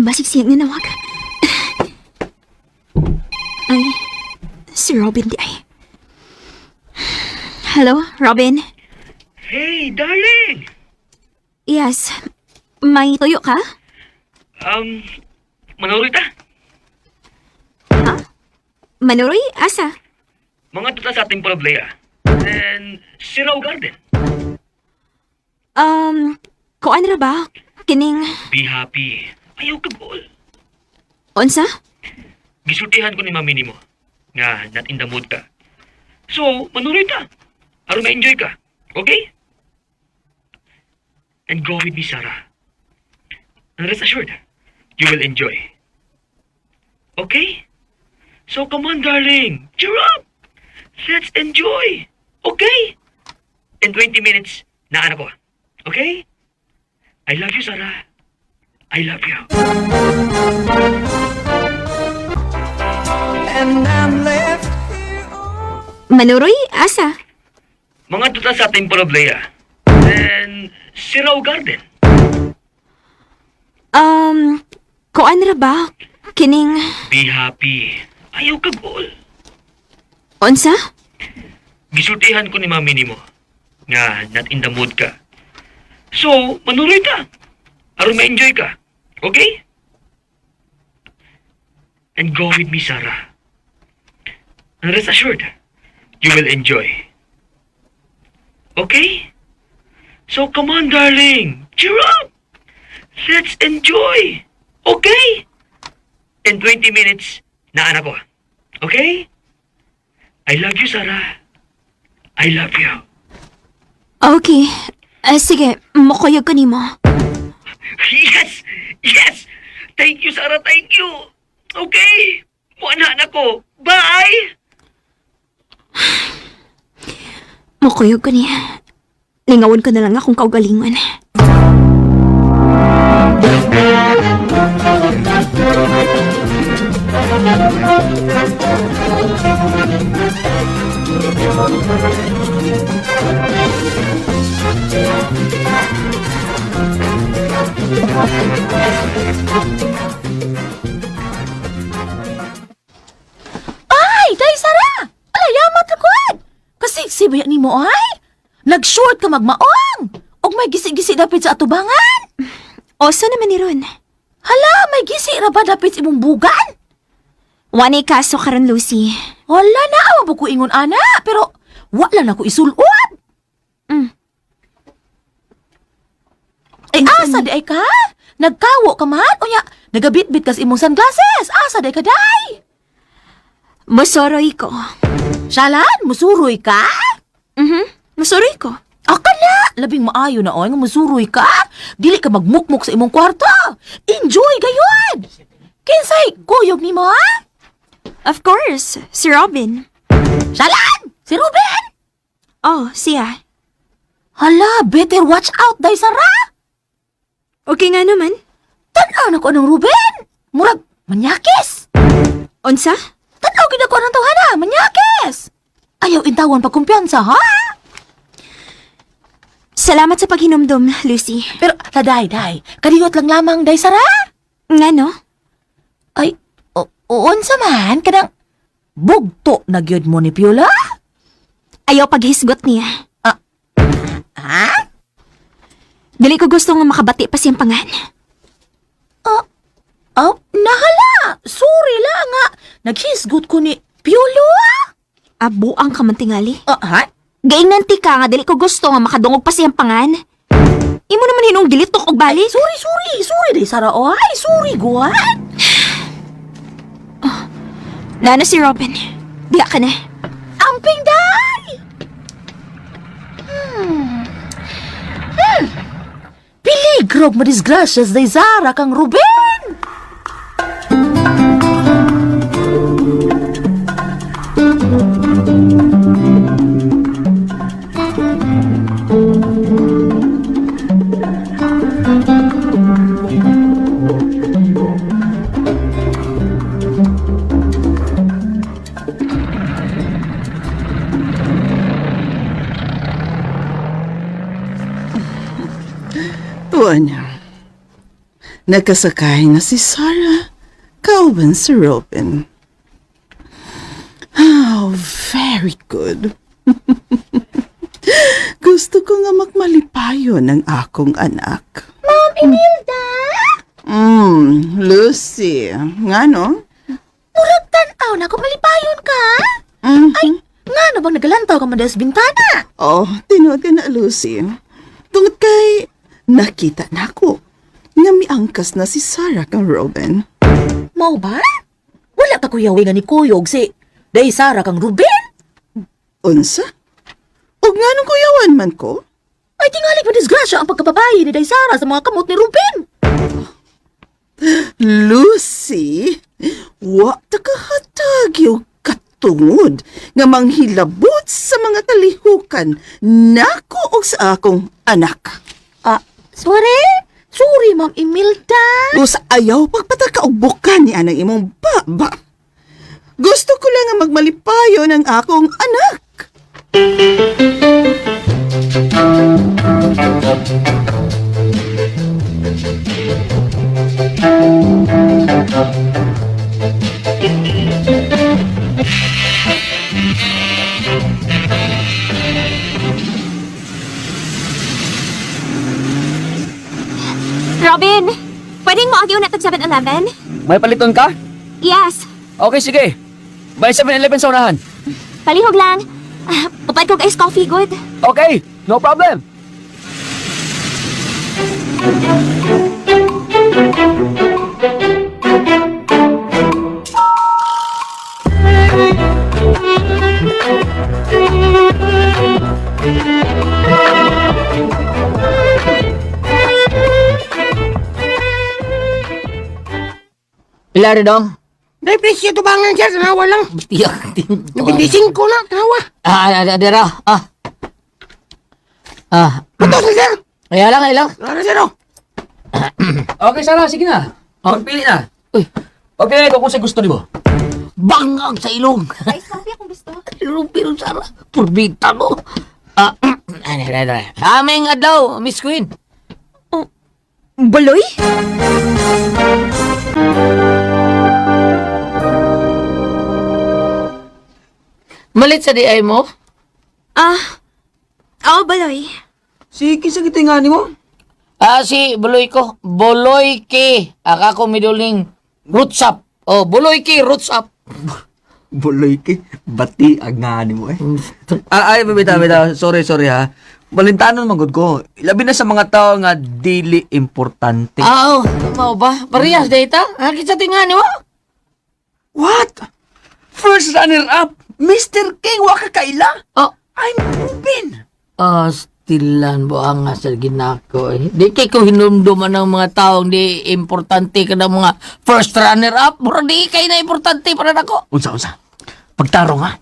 Basig siyang nanawag. Ay, si Robin di ay. Hello, Robin? Hey, darling! Yes. May tuyo ka? Manuroy ta. Manuroy, asa? Mga tuta sa Temple of Leia. Then, Sirao Garden. Kuan ra ba? Kining, Be happy. Ayaw ka goal. unsa? Gisultihan ko ni mami nimo. Nga, not in the mood ka. So, manuroy ta. Aron ma-enjoy ka. Okay? And go with me, Sarah. And rest assured, you will enjoy. Okay? So come on, darling. Cheer up! Let's enjoy! Okay? In 20 minutes, naan ako. Okay? I love you, Sarah. I love you. And I'm left here all Manuroy, asa? Mga tuta sa Temple of Leia. Then, Sirao Garden. Kuan ra ba? Kining, Be happy. Ayaw ka goal. unsa? Gisultihan ko ni mami nimo nga not in the mood ka. So, manuroy ka. Aron ma-enjoy ka. Okay? And go with me, Sarah. And rest assured, you will enjoy. Okay? So come on, darling. Cheer up! Let's enjoy! Okay? In 20 minutes, naan ako. Okay? I love you, Sarah. I love you. Okay. Sige, mukuyog ko nimo. Yes! Yes! Thank you, Sarah. Thank you. Okay. Muanahan ako. Bye! Mukuyog ko niya. Lingawon ko na lang akong kaugalingon. Ay, day Sara! Ala, yamat ra kuan! Kasi sibaya nimo ay! Nag-short ka magmaong! Og may gisi-gisi dapit sa atubangan! Oso naman ni Ron. Hala, may gisi ra ba dapit sa imong bugan? Wanay kaso karon Lucy. Wala na, awa ba ko ingon ana, pero wala na ko isulod. Ay, asa di ay ka? Nagkawo ka man? Unya, nagabitbit kas imong sunglasses. Asa di ay ka, day? Mosoroy ko. Shalan, musuroy ka? Mhm. Mosoroy ko. Aka na! Labing maayo na oy nga musuroy ka. Dili ka magmukmok sa imong kwarto. Enjoy gayon! Kinsay kuyog nimo ha? Of course, si Robin. Shalan! Si Ruben! Oh, siya. Hala, better watch out day Sara! Okay nga naman. Tan-aw na ko anong Ruben! Murag, manyakis! Unsa? Tan-aw gid ako anong tawhana, manyakis! Ayaw intawan pa kumpiyansa, ha? Salamat sa paghinumdum, Lucy. Pero, taday, day, kadiyot lang lamang, day Sara! Nga no? Ay, unsa man, kanang bugto na gyud mo ni Piula? Ayaw paghisgot niya. Ah, ha? Dili ko gusto nga makabati pa siyang pangan. Oh, nahala! Sorry lang nga. Naghisgot ko ni Piolo. Abuang ka man tingali. Ah, ha? Gaingnan ti ka nga dili ko gusto nga makadungog pa siyang pangan. Imo naman hinong gilitok og balik. Sorry, sorry. Sorry day, Sara. Oh, ay, sorry, guwan. Nana si Robin. Diya ka na. Amping, day! Piligrog madisgrasyas day, Zara, kang Ruben! Tuwa niya. Nakasakay na si Sarah, kauban si Robin. Oh, very good. Gusto ko nga magmalipayo ng akong anak. Ma'am Imelda! Lucy. Nga no? Murag tan-aw na kung malipayon ka. Mhm. Ay, nga na bang nagalantaw ka man dahil sa bintana? Oh, tinuod ka na, Lucy. Tungod kay nakita na ako nga miangkas na si Sarah kang Robin. Mao ba? Wala ka kuyawi nga ni Kuyog si Day Sara kang Ruben? Unsa? Ug nganong kuyawan man ko? Ay, tingali pa disgrasya ang pagkababae ni Day Sara sa mga kamot ni Ruben. Lucy, wa ta kahatag yung katungod nga manghilabot sa mga kalihukan nako og sa akong anak. Ah, sorry? Sorry, Ma'am Imelda. Usa ayaw pagpataka og buka ni anang imong baba. Gusto ko lang nga magmalipayo ng akong anak. Robin, pwedeng mo agiw na tag 7-Eleven? May paliton ka? Yes. Okay, sige. By 7-Eleven sa unahan. Palihog lang. Ah, upad kog ice coffee, good. Okay, no problem. Pila rin dong? Dahil presyo tubangan sir, tanawa lang. Tiyak. 25 na, tanawa. Ah, ah, ah, ah, ah. Ah, Ito sir. ay lang, ay lang. Ano sir, oh? Okay, Sarah, sige na. Pagpili na. Uy, Pagpili ko kung sa gusto nimo. bangag sa ilong. Ice coffee akong gusto. Pero Sara, purbita mo. Ah, ano, ano, ano. Aming adlaw, Miss Queen. Baloy? Malit sa di ay mo? Ah, oo, Baloy. Sige, sa kitingani mo. Ah, si Buloy ko. Buloy ki. Aka ko miduling roots up. Oh, Buloy ki, roots up. Buloy ki, bati ang ngani mo eh. Ah, ay, bitaw, bitaw. Sorry, sorry ha. Balintanon man gud ko. Labi na sa mga tao nga dili importante. Ah, oh, mao ba? Parehas data? Ah, kinsa tingani mo? What? First runner up, Mr. King, wa ka kaila? Oh, I'm Ruben. ah, stilan mo ang sa ginako eh. Di kay ko hinumduman ng mga taong di importante ka ng mga first runner up. Mura di kay na importante para nako. Unsa, unsa? Pagtarong ha?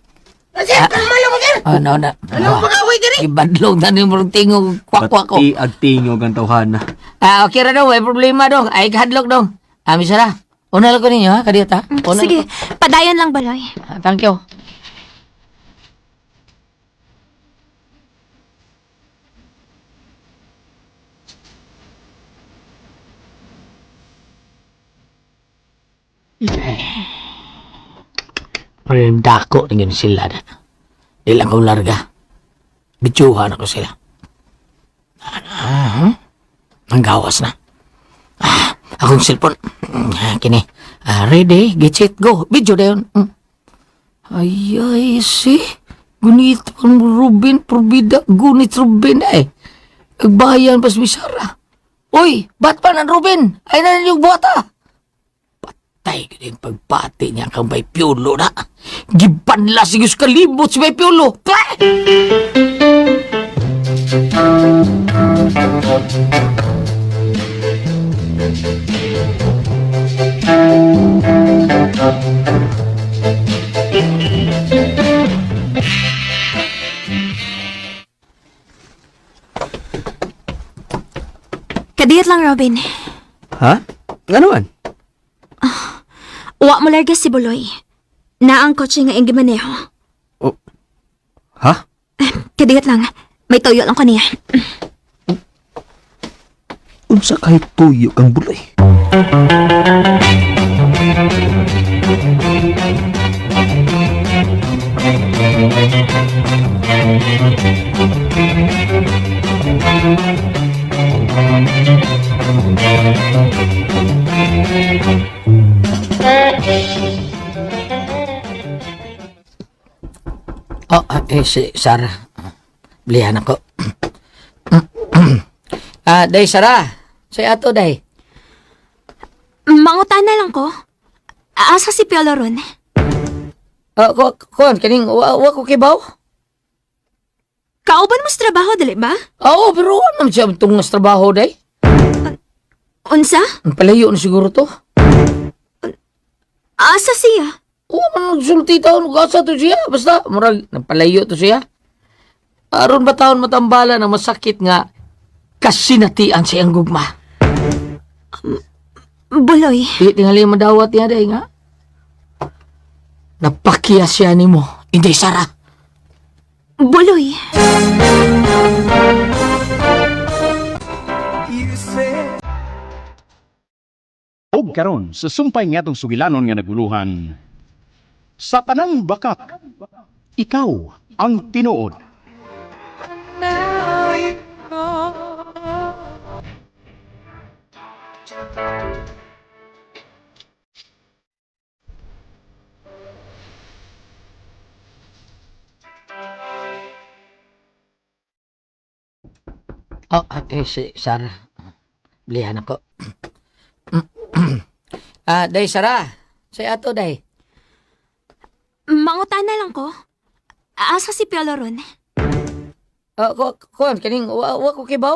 Ah, Sir, kalma lang mo sir. Ah, no, na. Ano pag-away diri? Ibadlong na ni murag tingog kwak-kwak ko. Bati ag tingog ang tawhana. Ah, okay ra dong, may problema dong. Ay kahadlok dong. Ah, Misara, una lang ko ninyo ha, kadiyot ha. Una Sige, lang padayon lang, Baloy. ko. Ah, thank you. Pero dako na yun sila na. Di lang ko larga. Bitsuhan ako sila. Ah, ang gawas na. Ah, akong cellphone. Ah, kini. Ah, ready, get set, go. Video na yun. Mm. Ay, ay, si. Gunit pa mo, Ruben, probida. Gunit Ruben eh. Agbayan pas misara. Uy, ba't pa ng Ruben? Ay na yung buwata. Patay ko din pagbati niya kang bay piolo na. Gibanla si Diyos kalibot si bay piolo. Pah! Kadiyot lang, Robin. Ha? Nga naman? Wa mo larga si Buloy. Na ang kotse nga iyang gimaneho. Oh. Ha? Kadiyot lang. May tuyo lang ko niya. Unsa kay tuyo kang buloy? Oh, ah, eh, si Sarah. Bilihan ako. Ah, day Sarah. Say ato day. Mangutana lang ko. Asa si Piolo ron? Ah, ko kuan kaning wa, wa ko kibaw. Kauban mo sa trabaho, dili ba? Oo, pero ano man siya itong sa trabaho, day? Unsa? Ang palayo na siguro to. Asa siya? Oo, man nagsulti taon, asa to siya. Basta, murag, napalayo to siya. Aron ba taon matambala na masakit nga kasinatian sa iyang gugma? Buloy. Di tingali madawat niya day nga. Napakiya siya nimo. Hindi, Sara. Buloy. Og karon sa sumpay nga atong sugilanon nga naguluhan. Sa tanang bakak, ikaw ang tinuod. Oh, okay, si Sara. Bilihan ako. Ah, day Sara. Say ato day. Mangutana lang ko. Asa si Piolo ron? Ah, ko kuan kaning wa ko kibaw.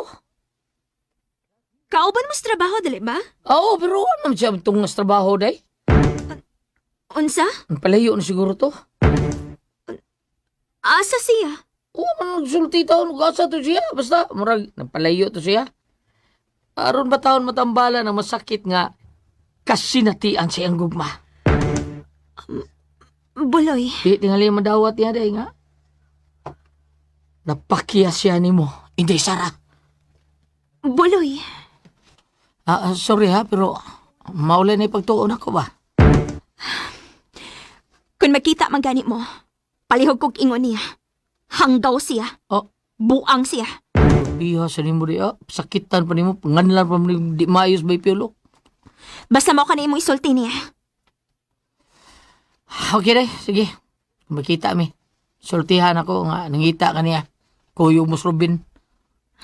Kauban mo sa trabaho, dili ba? Oo, pero ano man siya itong sa trabaho day? Unsa? Ang palayo na siguro to. Asa siya? Oo, man nagsulti taon, asa to siya. Basta, murag, napalayo to siya. Aron ba taon matambala na masakit nga kasinatian sa iyang gugma? Buloy. Di tingali madawat niya day nga. Napakiya siya nimo. Hindi, Sara. Buloy. Ah, sorry ha, pero maulay na ipagtuon ako ba? Kung magkita man gani mo, palihog kog ingon niya. Hanggaw siya. Oh. Buang siya. Biha sa nimo di ah. Sakitan pa nimo, nganlan pa nimo, di maayos ba piolo? Basta mo ka na imong isulti niya. Okay day, sige. Makita mi. Sultihan ako nga, nangita ka niya. Kuyo mo Robin.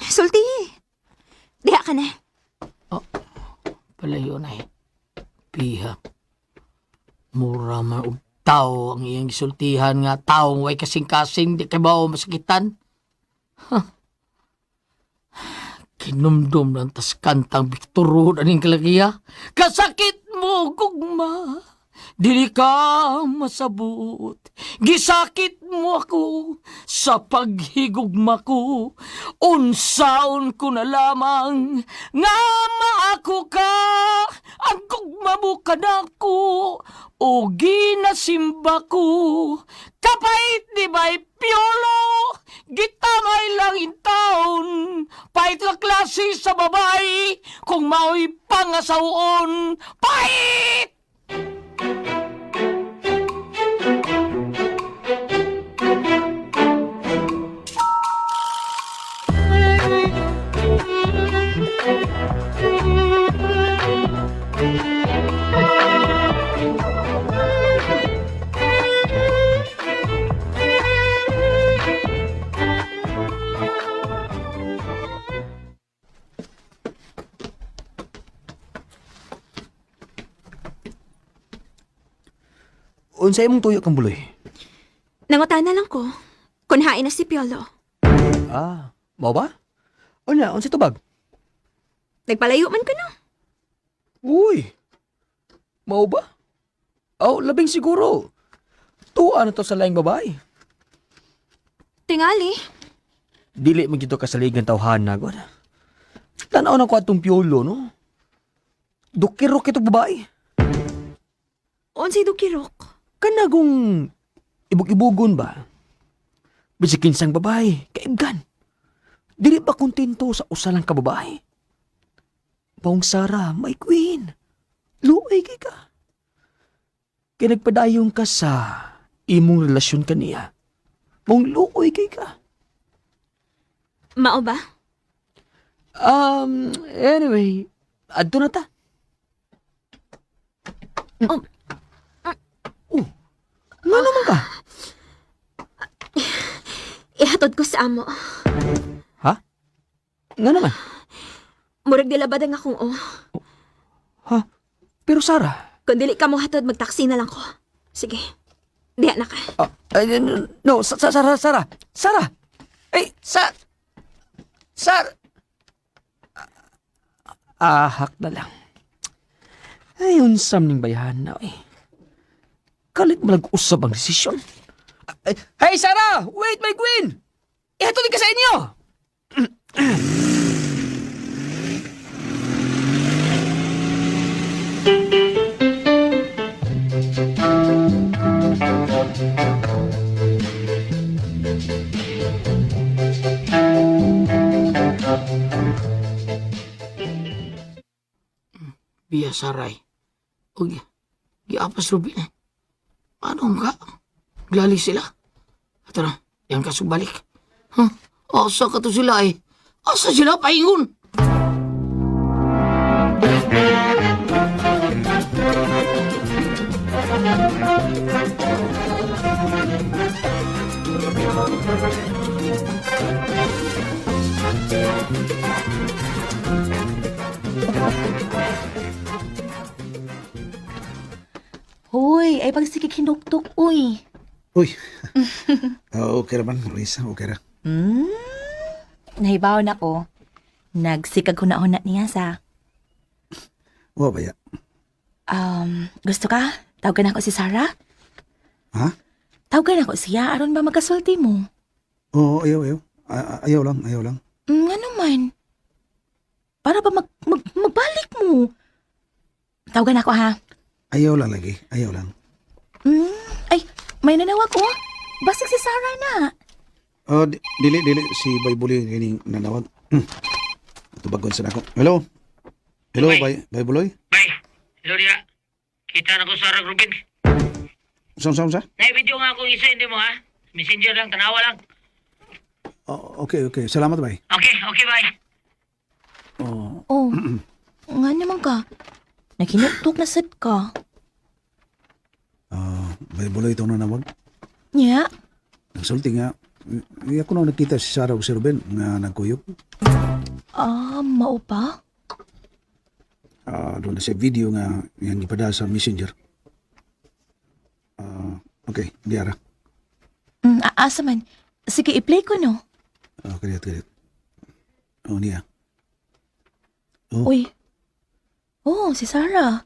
Sulti. Diha ka na. Palayo na eh. Piha. Mura man og tao ang iyang gisultihan nga taong way kasing-kasing di kay bao masakitan. Huh. Kinumdum lang tas kantang Victor Road aning kalakiya. Kasakit mo, gugma. Dili ka masabot. Gisakit mo ako sa paghigugma ko. Unsaon ko na lamang nga maako ka. Ang gugma mo kanako o ginasimba ko. Kapait di ba'y piolo? Gitamay lang in taon. Pait nga klase sa babae kung mao'y pangasaon. Pait! Unsa imong tuyo kang buloy? Nangutana lang ko. Kung hain na si Piolo. Ah, mao ba? Unya, unsa tubag? Nagpalayo man ko no. Uy. Mao ba? Aw, labing siguro. Tuwa na to sa laing babae. Tingali. Dili man gito kasaligan tawhan na god. Tanaw na ko atong piolo, no? Dukirok ito babae. Unsay dukirok. Kanagong ibog-ibugon ba? Bisig kinsang babae, kaibgan. Dili ba kontento sa usa lang ka babae? Baong Sara, my queen. Luoy kay ka. Kay nagpadayon ka sa imong relasyon kaniya. Mong luoy kay ka. Mao ba? Anyway, adto na ta. Oh. Oh, nga naman ka? Ihatod ko sa amo. Ha? Nga naman. Murag dilabad ang akong oh. Ha? Pero Sara, Kung dili ka mo hatod, magtaksi na lang ko. Sige. Diha na ka. Ah, ay, no, Sara, Sara, Sara! Ay, sa... Sar... Ahak na lang. Ay, unsam ning bayahan na eh. Kalit mo usab ang desisyon. Ay, hey, Sarah! Wait, my queen! Ihatod ka sa inyo! Biya saray. Uy, giapas Ruben eh. Anong ka? Glali sila. Ato na, yan ka subalik. Huh? Asa ka to sila eh. Asa sila paingon? Hoy, ay pagsigig hinuktok, uy. Uy. Ah, okay ra man, Risa, okay ra. Nahibaw na ko. Nagsikag huna-huna niya sa. Wa ba ya? Gusto ka? Tawagan ako si Sarah? Ha? Tawagan ako siya aron ba magkasulti mo? Oo, ayaw, ayaw. Ayaw lang, ayaw lang. Ano man? Para ba magbalik mo? Tawagan ako ha. Ayaw lang lagi, ayaw lang. Ay, may nanawag oh. Basig si Sarah na. Oh, dili dili si Bay Buloy kining nanawag. Tubagon sa nako. Hello. Hello, Bay. Bay Bay Buloy. Bay, hello diya. Kita na ko Sarah Ruben. Saan saan sa? Nay, video nga akong isa, hindi mo ha? Messenger lang, tanawa lang. Oh, okay, okay. Salamat, Bay. Okay, okay, bye. Oh, Oh, nga naman ka. Nakinuktok na sad ka. ah, Bay Buloy itong nanawag. Nya? Nagsulti nga. Ako na nakita si Sarah ug si Ruben nga nagkuyog. Ah, mao pa? Ah, doon na sa video nga yan gipada sa Messenger. Ah, okay, diara. Asa man. Sige, i-play ko no. Ah, kadiyot, kadiyot. Oh, niya. Oh. Uy. Oh, si Sarah.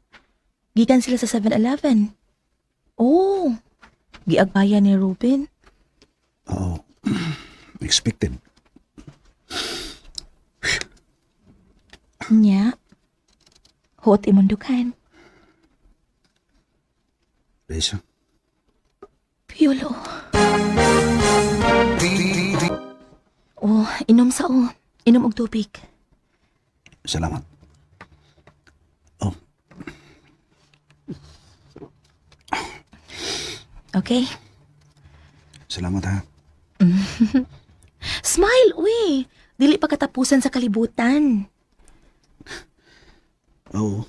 Gikan sila sa 7-Eleven. Oh, giagbayan ni Ruben. Oo. Expected. Nya. Huot imundukan. Risa. Piolo. Oh, inom sa oh. Inom og tubig. Salamat. Oh, Okay? salamat ha. Smile, uy. Dili pa katapusan sa kalibutan. Oo.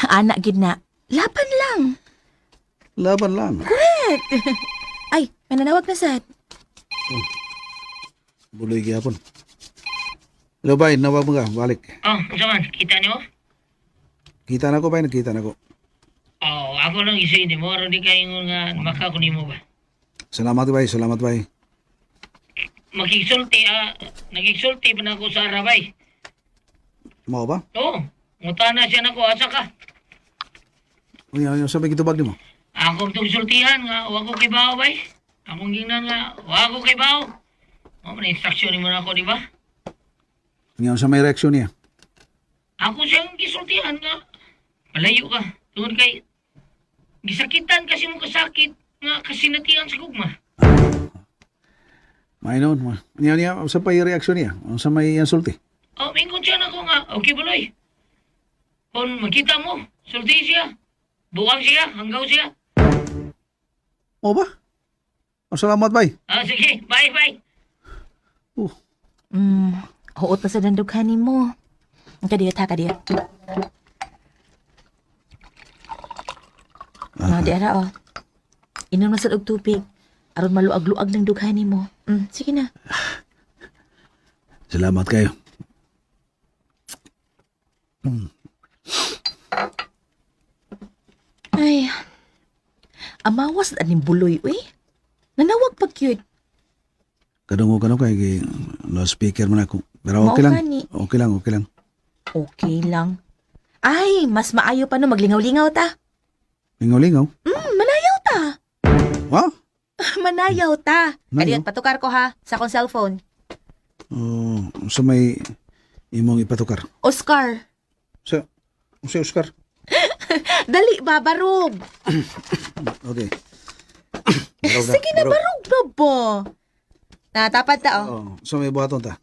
Ana gid na. Laban lang. Laban lang. Ay, may nanawag na sad. Buloy gyapon. Hello, bay. Nawag mo ka. Balik. Oh, unsa man, kita niyo? Kita na ko, bay. Nakita na ko. Oh, ako lang isa hindi mo aron di kayo nga maka ko nimo ba. Salamat, bay. Salamat, bay. Makigsulti ah, nagigsulti pa na ako sa Arabay. Mao ba? Oo, ngutana siya nako asa ka. Uy, ano sabi kitubag nimo? Ako itong sultihan nga, wa ko kay bao bay. Akong gingnan nga, wa ko kay bao. Mao man instruction nimo nako, di ba? Ngayon sa may reaksyon niya. Ako siyang gisultihan nga, malayo ka. Tungod kay gisakitan kasi mo kasakit nga kasinatian sa gugma. May noon. Niya niya sa pay reaksyon niya. Unsa may iyang sulti? Oh, mingon siya nako nga, okay buloy. Kung makita mo, sulti siya. Buwang siya, hanggaw siya. Mao ba? Oh, salamat, bay. Ah, sige, bye, bye. Oh, Huot na sa dandughan nimo. Ang kadiyot ha, kadiyot. Ah, di ara oh. Inom na sad og tubig. Aron maluag-luag ng dughan nimo. Sige na. Salamat kayo. Ay. Amawas na ning buloy, uy. Nanawag pag cute. Kadungog ka no kay loudspeaker man ako. Pero okay Mao lang. gani. Okay lang, okay lang. Okay lang. Ay, mas maayo pa no maglingaw-lingaw ta. Lingaw-lingaw. Manayaw ta. Ha? Manayaw ta. Manayaw? Kadiyan, patukar ko ha, sa akong cellphone. Oh, sa may imong ipatukar. Oscar. Sa Oscar. Dali ba, barog. Okay. Barog. Sige na, barog na ba? Na, tapat ta, oh. Oh, sa may buhaton ta.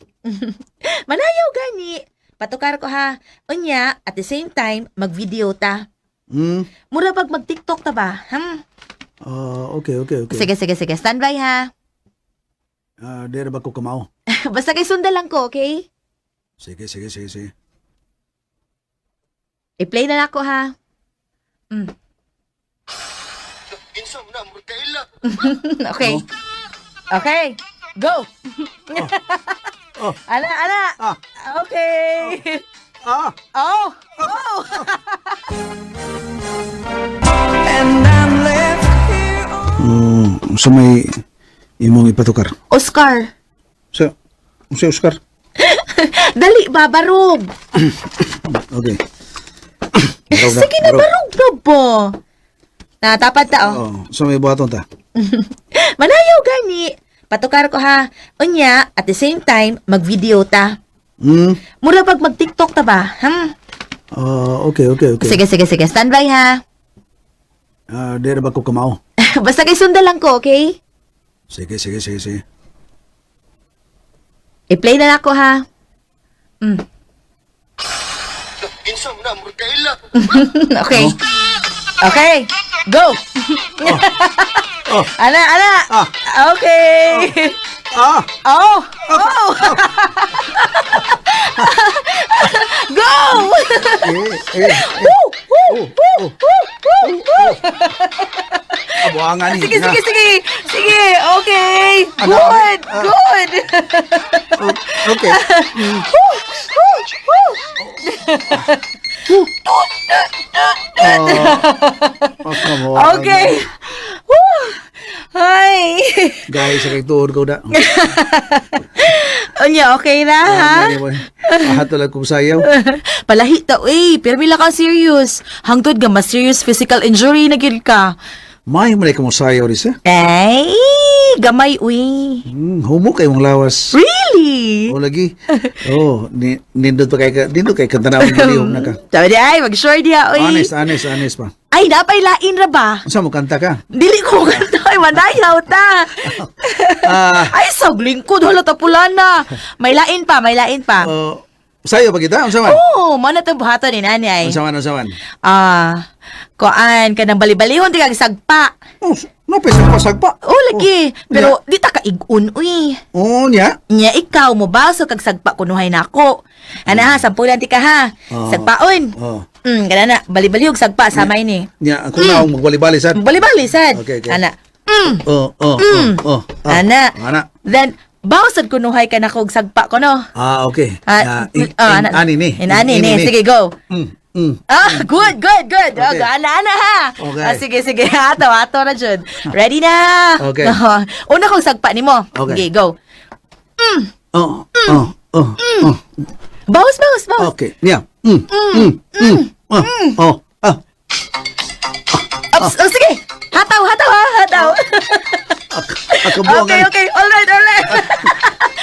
Manayaw gani. Patukar ko ha. Unya, at the same time, mag-video ta. Mura pag mag-TikTok ta ba? Hmm? Oh, okay. Sige, sige, sige. Stand by ha. Ah, di ra ba ko kamao? Basta kay sundan lang ko, okay? Sige, sige, sige, sige. I-play na lang ako ha. Okay. Okay. Go. Oh. Ana, ana. Ah. Okay. Ah! Oh. Oh. And I'm left here Oh, sa may imong ipatukar. Oscar. Sa Oscar. Dali ba, barog. Okay. Sige na, barog na ba? Na, tapat ta, oh. Oh, sa may buhaton ta. Manayaw gani. Patukar ko ha. Unya, at the same time, mag-video ta. Mura pag mag-TikTok ta ba? Hmm? Oh, okay. Sige, sige, sige. Stand by ha. Ah, di ra ba ko kamao? Basta kay sundan lang ko, okay? Sige, sige, sige, sige. I-play na lang ako ha. Okay. Okay. Go. Oh. Ana, ana. Ah. Okay. Ah! Oh. Oh. Go. Eh, eh. Woo, woo, woo, woo, woo, woo. Abuangan ni. Sige, sige, sige. Sige, okay. Ano? Good, Ah. good. Okay. Woo, woo, woo. Oh, come on. Okay. Woo. Hi. Guys, sa kay tuod ko da. Unya, okay na, ha? Ah, lang kong sayaw. Palahi ta, uy. Pero mila ka serious. Hangtod nga mas serious physical injury na gid ka. May man ka mo sayaw rin siya. Ay, gamay, uy. Humo kay mong lawas. Really? O lagi. Oh, nindot pa kay ka, nindot kay kanta na akong galihog na ka. Sabi di, ay, mag-sure diya, uy. Honest, honest, honest pa. Ay, napay lain ra ba? Unsa mo kanta ka? Dili ko kanta, ay, manayaw ta. Ah, Ay, sa lingkod, hala ta pula na. May lain pa, may lain pa. oh, sayo pa kita? Unsa man? Oh, mana tong buhaton ni nani ay. Unsa man, unsa man? Ah, kuan ka ng bali-balihon di kag sagpa. Oh, no pa sagpa sagpa. Oh, lagi. Pero di ta kaigun uy. Oh, nya. Nya ikaw mo baso kag sagpa kunuhay nako. Ana ha, sampulan ti ka ha. Oh. Sagpaon. Oh. Kana na, bali-balihog sagpa samay ni. Nya, ako na akong magwali-bali sad. Bali-bali sad. Okay, okay. Ana. Oh. Oh. Ah, Ana. Ana. Then bawsad kunuhay ka nako og sagpa ko no. Ah, okay. Ah, Ah, in, ah, ana. ani ni. Inani ni. Sige, go. Ah, good, good, good. Okay. Okay. Ana, ana ha. Okay. Ah, sige, sige. Ato, ato na jud. Ready na. Okay. Una kong sagpa nimo. Okay. Okay, go. Oh. Bawas, bawas, bawas. Okay. Nya. Oh, oh, ah. Ups, oh, sige. Hataw, hataw, ha, hataw. Akabuangan. Okay, okay. All right, all right.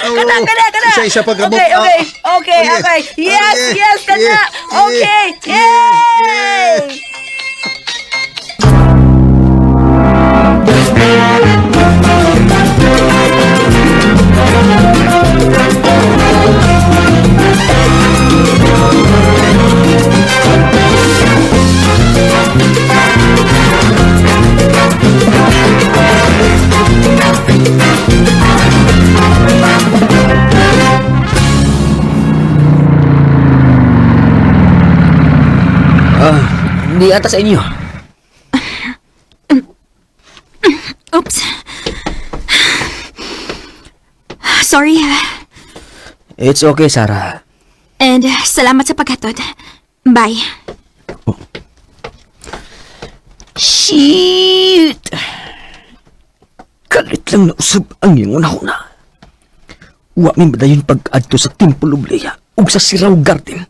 Oh, Kana, kana, kana. Isa-isa pa kabuk. Okay, okay. Okay, Okay. okay. Yes, Okay. yes, kana. Yeah. Okay. Yay! Ah, hindi ata sa inyo. Oops. Sorry ha. It's okay, Sarah. And salamat sa paghatod. Bye. Shit! Kalit lang nausab ang iyong una-una. Wa mi madayon pag-adto sa Temple of Leia ug sa Sirao Garden.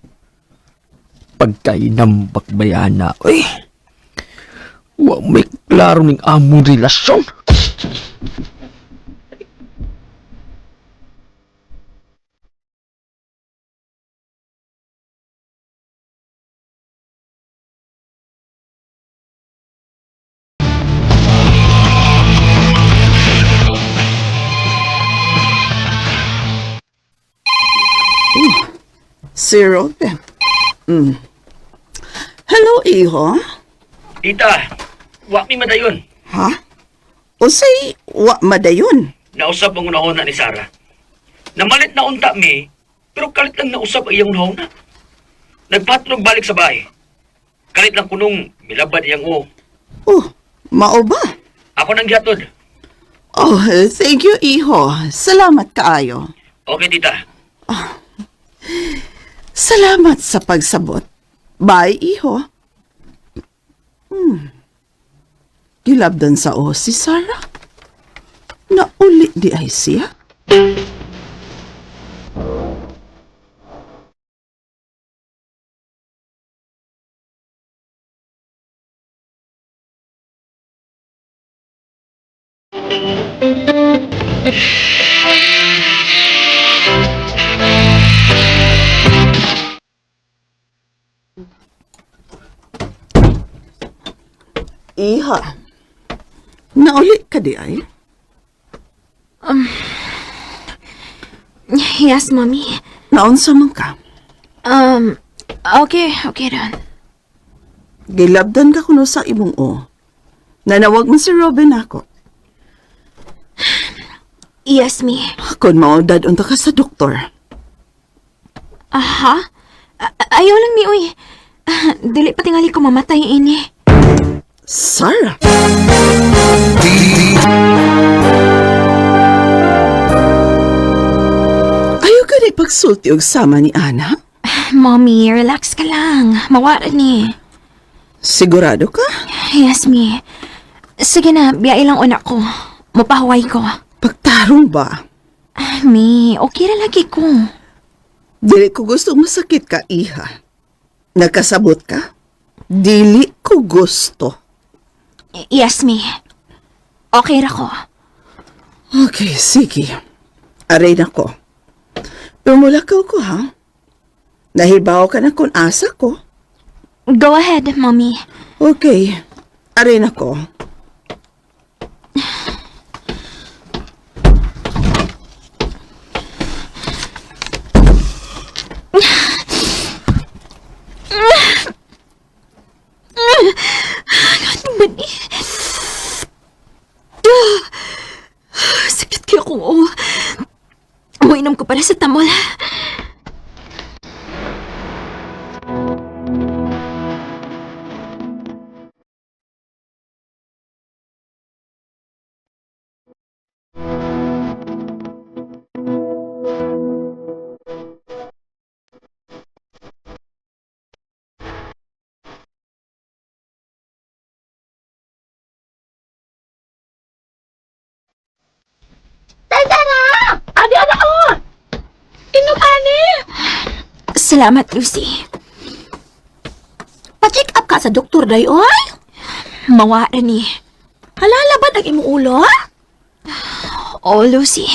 Pagkainambak bayana, oy. Wa may klaro ning among relasyon. Si Robin. Hello, iho. Tita, wa mi madayon. Ha? Usay, wa madayon. Nausap ang unahona ni Sarah. Namalit na unta mi, pero kalit lang nausap ang iyang unahona. Nagpatrog balik sa bahay. Kalit lang kunong milabad iyang o. Oh, mao ba? Ako nang gihatod. Oh, thank you, iho. Salamat kaayo. Okay, tita. Salamat sa pagsabot. Bye, iho. Gilabdan sa o si Sarah. Nauli di ay siya. Iha. Nauli ka di ay? Yes, Mommy. Naunsa man ka? Okay, okay ron. Gilabdan ka kuno sa imong o. Nanawag man si Robin ako. Yes, me. Kung maudad unta ka sa doktor. Aha? Ayaw lang mi, uy. Ah, dili pa tingali ko mamatay ini. Sarah! Ayaw ka na pagsulti og sama ni Ana? Mommy, relax ka lang. Mawara ni. Sigurado ka? Yes, mi. Sige na, biyai lang una ko. Mapahuway ko. Pagtarong ba? Ah, Mi, okay ra lagi ko. Dili ko gusto masakit ka, iha. Nakasabot ka? Dili ko gusto. Yes, mi. Okay ra ko. Okay, sige. Aray na ko. Pumulakaw ko, ha? Nahibaw ka na kung asa ko. Go ahead, Mommy. Okay. Aray na ko. Ano ba ni? Sakit kaya kong oh. Uminom ko para sa tamol. Tay, Sarah! Adi, ana, oh! Inom, ani! Salamat, Lucy. Pa-check up ka sa doktor, day, oy! Mawara ni. Halala ba ang imong ulo? Oh, Lucy.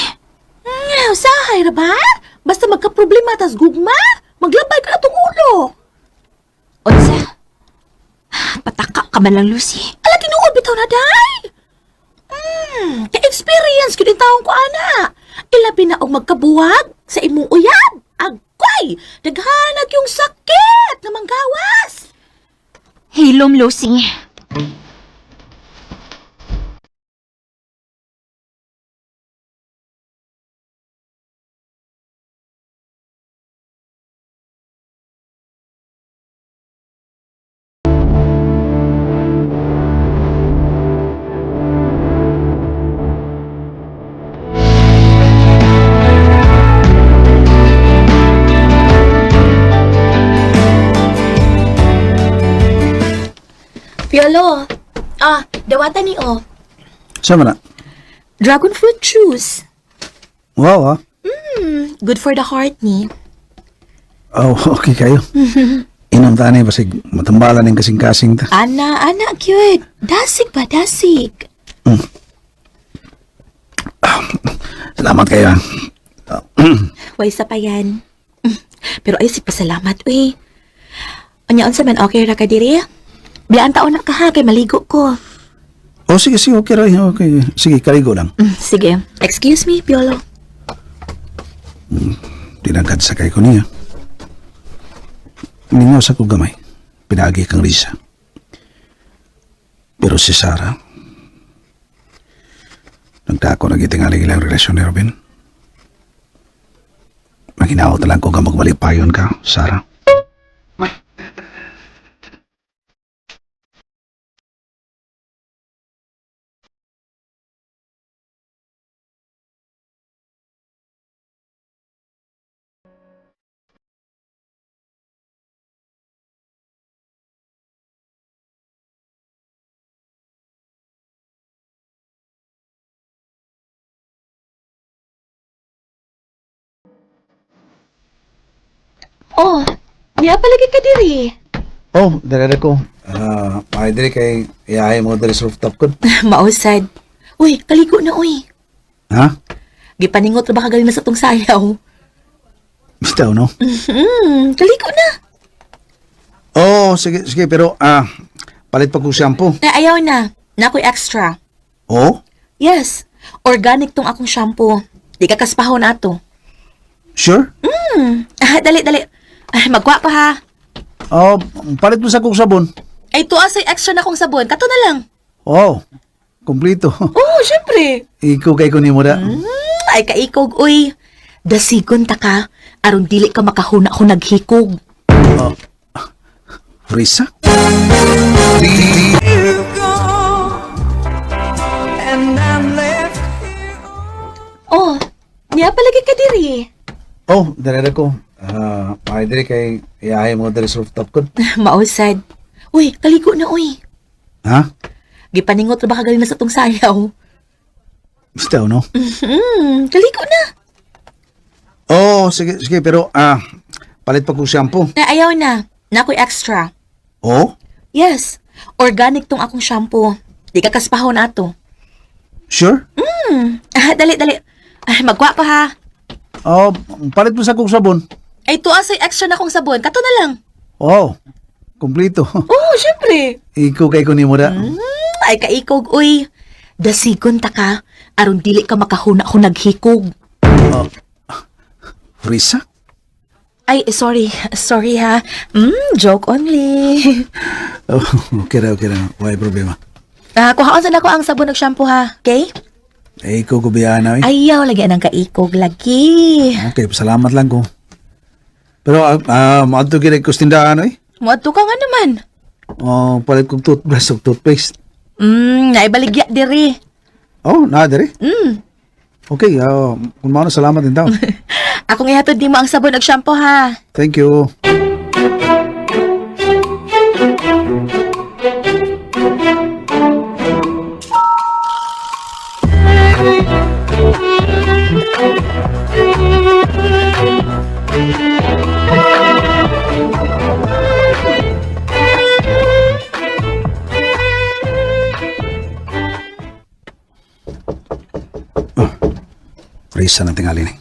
Usahay ra ba? Basta magka-problema tas gugma, maglabay ka na tong ulo. Unsa? Pataka ka man lang, Lucy. Ala, tinuod bitaw na, day! Ka-experience gyud ang taong ko, ana. Ilabi na og magkabuwag sa imong uyab. Agkoy! Daghanag yung sakit na manggawas. Hilom, Lucy. Piolo, dawatan ni o. Sama na. Dragon fruit juice. Wow, ha? Good for the heart ni. Oh, okay kayo. Inom ta ni basig matambalan ning kasing-kasing ta. Ana, ana, cute. Dasig ba, dasig. Salamat kayo. Ah. Way sa pa yan. Pero ay, si pasalamat, uy. Unya, unsa man, okay ra ka diri? Bilaan taon na ka ha, kay maligo ko. Oh, sige, sige, okay ra. Okay. Sige, kaligo lang. Sige. Excuse me, Piolo. Tinagad sa kay ko niya. Ningaw sa ko gamay. Pinaagi kang Risa. Pero si Sarah, nagtako na gitingali ilang relasyon ni Robin. Maghinaot na lang ko nga magbalipayon ka, Sarah. Oh, niya palagi ka diri. Oh, dere ko. Ah, uh, dere kay iyahay mo dere sa rooftop ko. Mausad. Uy, kaligo na, uy. Ha? Gipaningot ra ba ka na sa tong sayaw? Bitaw, no? Kaligo na. Oh, sige, sige, pero palit pa ko shampoo. Na, ayaw na. Na ako'y extra. Oh, Yes, organic tong akong shampoo. Di ka kaspahon ato. Sure? Ah, dali, dali. Ay, magwa pa ha. Oh, palit mo sa kong sabon. Ay, tuwa sa'y extra na kong sabon. Kato na lang. Oh, kompleto. Oo, syempre. Ikaw kay ko ni mo da. Ay, kaikog, uy. Dasigon ta ka. Aron dili ka makahuna ko naghikog. Risa? You go, and I'm left here. Oh, niya palagi ka diri. Oh, dere ko. Ah, uh, dere kay iyahay mo dere sa rooftop ko. Mausad. Uy, kaligo na, uy. Ha? Gipaningot ra ba ka na sa tong sayaw? Bitaw, no? Kaligo na. Oh, sige, sige, pero palit pa ko shampoo. Na, ayaw na. Na ako'y extra. Oh, Yes, organic tong akong shampoo. Di ka kaspahon ato. Sure? Ah, dali, dali. Ay, magwa pa ha. Oh, palit mo sa kong sabon. Ay, tuwa sa'y extra na kong sabon. Kato na lang. Oh, kompleto. Oo, syempre. Ikaw kay ko ni mo da. Ay, kaikog, uy. Dasigon ta ka. Aron dili ka makahuna ko naghikog. Risa? Ay, sorry. Sorry ha. Joke only. Oh, okay ra, okay ra. Wala problema. Ah, kuhaon sa nako ang sabon ug shampoo ha. Okay? Eh, ikaw ko biyaan na, eh. Ayaw lagi anang kaikog lagi. Okay, salamat lang ko. Pero, maadto gid ko sa tindahan, eh. Muadto ka nga naman. Oh, palit kong toothbrush ug toothpaste. Naibaligya diri. Oh, naa diri. Okay, kung maano, salamat din daw. Akong ihatod nimo ang sabon ug shampoo ha. Thank you. Oh, Risa na tingali ni.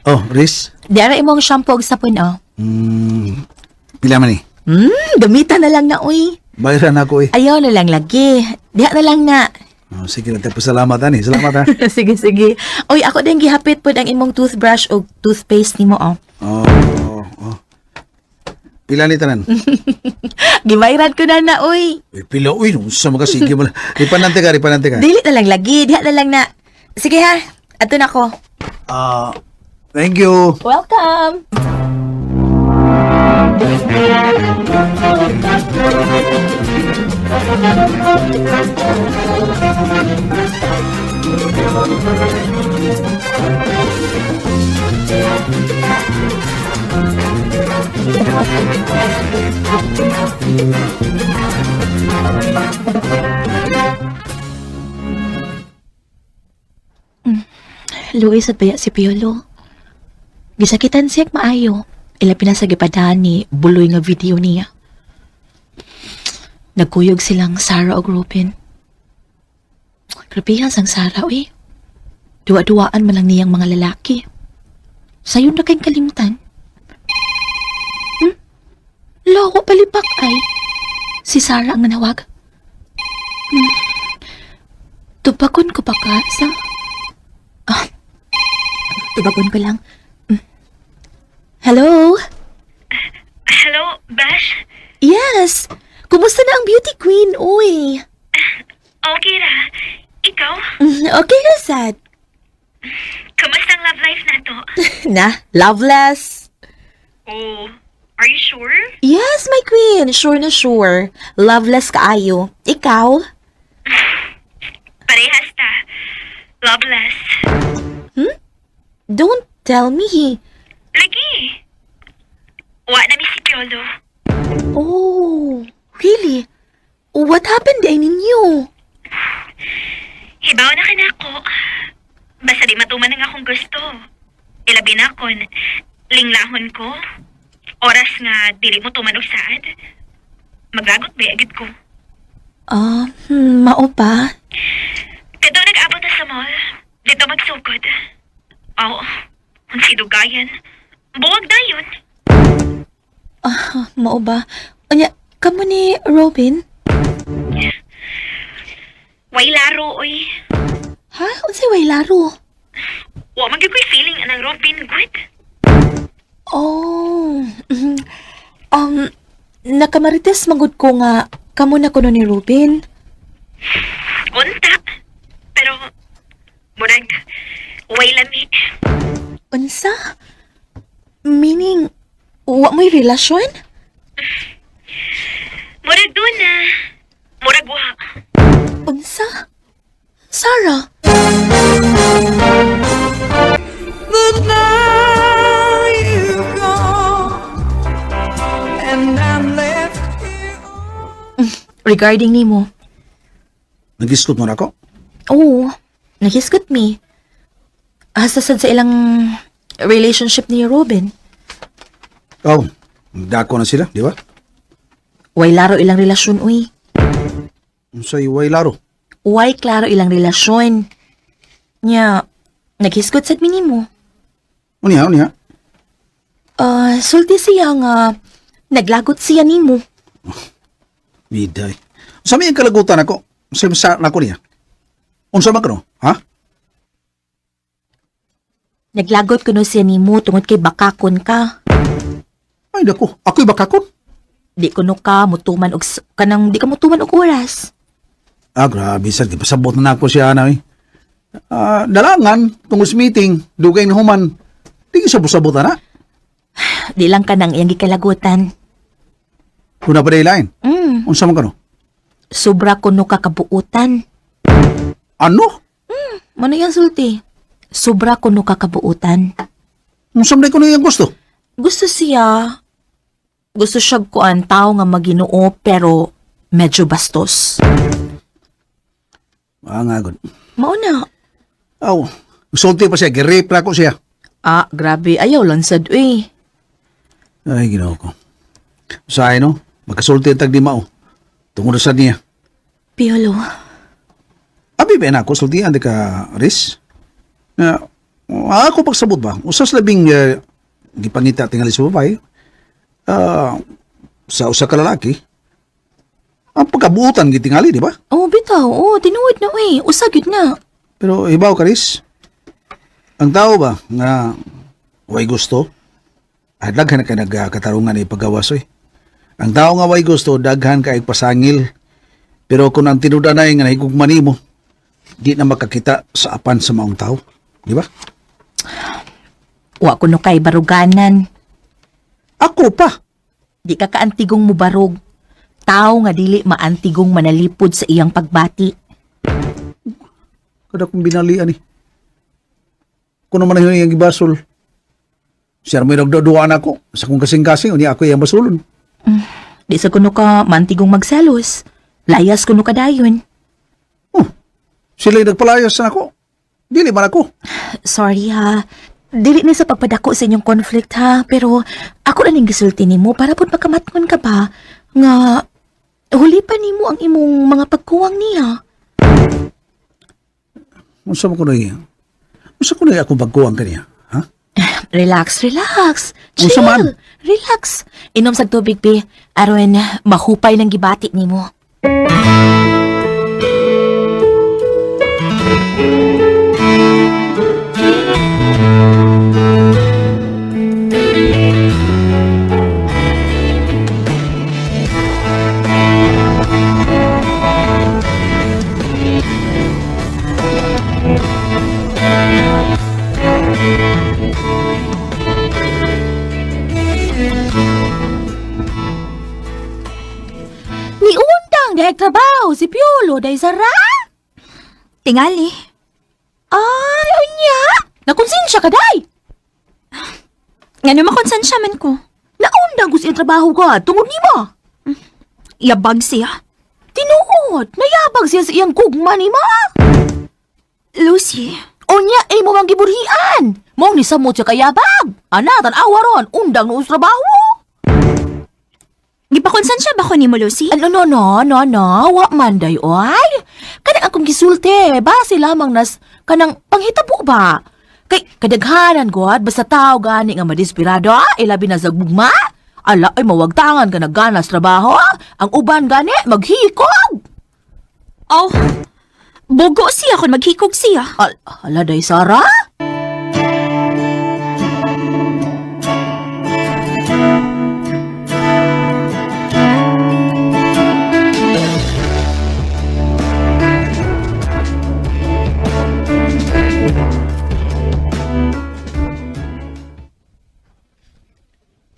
Oh, Riz. Diara imong shampoo ug sabon oh. Pila man ni? Gamitan na lang na uy. Bayaran ako eh. Ayaw na lang lagi. Diha na lang na. Oh, sige lang, tapos salamat ani. Salamat ha. Sige, sige. Oy, ako din gihapit pod ang imong toothbrush o toothpaste nimo oh. Oh. Pila ni tanan? Gibayran ko na na uy. Uy, pila uy, unsa man ka sige mo. Ripanante ka, ripanante ka. Dili na lang lagi, diha na lang na. Sige ha. Ato na ko. Ah, thank you. Welcome. Luoy sad baya si Piolo. Gisakitan siya maayo. Ilabi na sa gipadaan ni buloy nga video niya. Nagkuyog silang Sarah og Robin. Grabehan sang Sarah, uy. Duwa-duwaan man lang niyang mga lalaki. Sayon na kayong kalimtan. Loko palipak ay. Si Sarah ang nanawag. Tubagon ko pa ka sa... Ah, tubagon ko lang. Hello? Hello, Bash? Yes! Kumusta na ang beauty queen, uy? Okay ra. Ikaw? Okay ra, sad. Kamusta ang love life nato? Na, loveless. Oh, are you sure? Yes, my queen. Sure na sure. Loveless kaayo. Ikaw? Parehas ta. Loveless. Don't tell me. Lagi. Wa na mi si Piolo. Oh, really? What happened diay ninyo? Hibaw na ka nako. Basta di matuman ang akong gusto. Ilabi na kon linglahon ko. Oras nga dili mo tuman og saad. Maglagot ba agad ko. Ah, mao pa? Kadto nag-abot na sa mall. Dito magsugod. Oo. Ang si Dugayan. Buwag na yun. Ah, mao ba? Anya, kamo ni Robin? Way laro, oy. Ha? Unsay way laro? Wa man gyud ko'y feeling anang Robin good. Oh. Nakamarites magud ko nga kamo na kuno ni Robin. Unta. Pero murag way lami. Unsa? Meaning, wa mo'y relasyon? Murag doon na. Murag wa. Unsa? Sarah? But now you've gone, and I'm left here. Regarding nimo. Nagisgot mo na ako? Oo, nahisgot mi. Asa sad sa ilang relationship ni Robin. Oh, dako na sila, di ba? Way laro ilang relasyon, uy. Unsay way laro. Way klaro ilang relasyon. Nya, naghisgot sad mi nimo. Unya, unya. Ah, sulti siya nga naglagot siya nimo. Miday. Unsa may ang kalagutan ako? Unsa may sa nako niya? Unsa man kano? Ha? Naglagot kuno siya nimo tungod kay bakakon ka. Ay nako, ako'y bakakon. Di kuno ka mutuman og kanang di ka mutuman og oras. Ah, grabe sir, gipasabot na nako siya ana eh. Ah, dalangan tungod sa meeting, dugay na human. Di sabot-sabot na. Di lang ka nang iyang gikalagutan. Kuna pa day lain. Unsa man kano? Sobra kuno ka kabuutan. Ano? Mano yung sulti? Sobra kuno ka kabuutan. Unsa man day kuno iyang gusto? Gusto siya. Gusto siya kuan tao nga Maginoo pero medyo bastos. Ah, nga gud. Mao na. Aw, sulti pa siya, gi-rape ra ko siya. Ah, grabe. Ayaw lang sad uy. Ay, Ginoo ko. Usahay no, magkasulti ang tag di mao. Tungod sa niya. Piolo. Abi ba na ako, sultian di ka, Riz? Na, ako pagsabot ba? Usas labing gipangita tingali sa babae, ah, sa usa ka lalaki, ang pagkabuutan gitingali, di ba? Oh, bitaw. Oh, tinuod na uy. Usa gyud na. Pero ibaw ka, Riz, ang tao ba nga way gusto, ay daghan ka nagkatarungan ay paggawas oy. Ang tao nga way gusto, daghan ka ay pasangil. Pero kung ang tinudanay nga nahigugma nimo, di na makakita sa apan sa maong tao. Di ba? Wa kuno kay baruganan. Ako pa. Di ka kaantigong mubarog. Tao nga dili maantigong manalipod sa iyang pagbati. Kada kong binalian eh. Kung naman na yun yung gibasol. Siya may nagdaduan ako. Sa kong kasing-kasing, unya ako yung basulon. Di sa kuno ka maantigong magselos. Layas kuno ka dayon. Oh, sila'y nagpalayas na ako. Dili man ako. Sorry ha. Dili ni sa pagpadako sa inyong conflict ha, pero ako na ning gisulti nimo para pud makamatngon ka ba nga huli pa nimo ang imong mga pagkuwang niya. Unsa man kunoy? Unsa kunoy akong pagkuwang kaniya? Ha? Relax, relax. Unsa Chill. man? Relax. Inom sa tubig, bi. Aron mahupay ng gibati nimo. Niundang dahil trabaho si Piolo dahil sara. Tingali. Ay, unya. Nakonsensya ka day. Ngano makonsensya man ko. Naundang ko sa trabaho ka tungod nimo. Yabag siya. Tinuod, nayabag siya sa iyang gugma nimo. Lucy, Unya ay mo mang giburhian. Mong nisamot siya kayabag. Ana, tan-awa ron, undang noong trabaho. gipakonsensya ba ko nimo, Lucy? Ano, no, no, no, no, wa man day, oy. Kanang akong gisulti, base lamang nas, kanang panghitabo ba? Kay, kadaghanan god, basta tao gani nga madesperado, ilabi na sa gugma. Ala, ay mawagtangan ka nagana sa trabaho. Ang uban gani, maghikog. Oh, bugo siya kung maghikog siya. Ala, day, Sarah?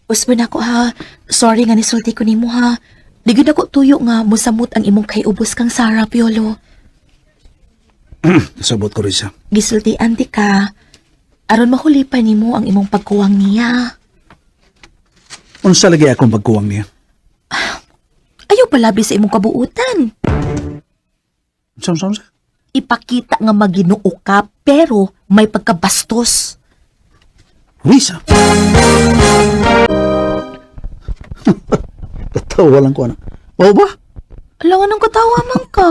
Usbon ako ha. Sorry nga nisulti ko nimo ha. Di gyud ako tuyo nga musamot ang imong kay ubos kang Sarah Piolo. Kasabot ko rin siya. Gisultian ti ka. Aron mahuli pa nimo ang imong pagkuwang niya. Unsa lagi akong pagkuwang niya? Ayaw palabi sa imong kabuutan. Unsa unsa unsa? Ipakita nga maginoo ka pero may pagkabastos. Risa. Katawa lang ko ana. Mao ba? Alam nga nang katawa man ka.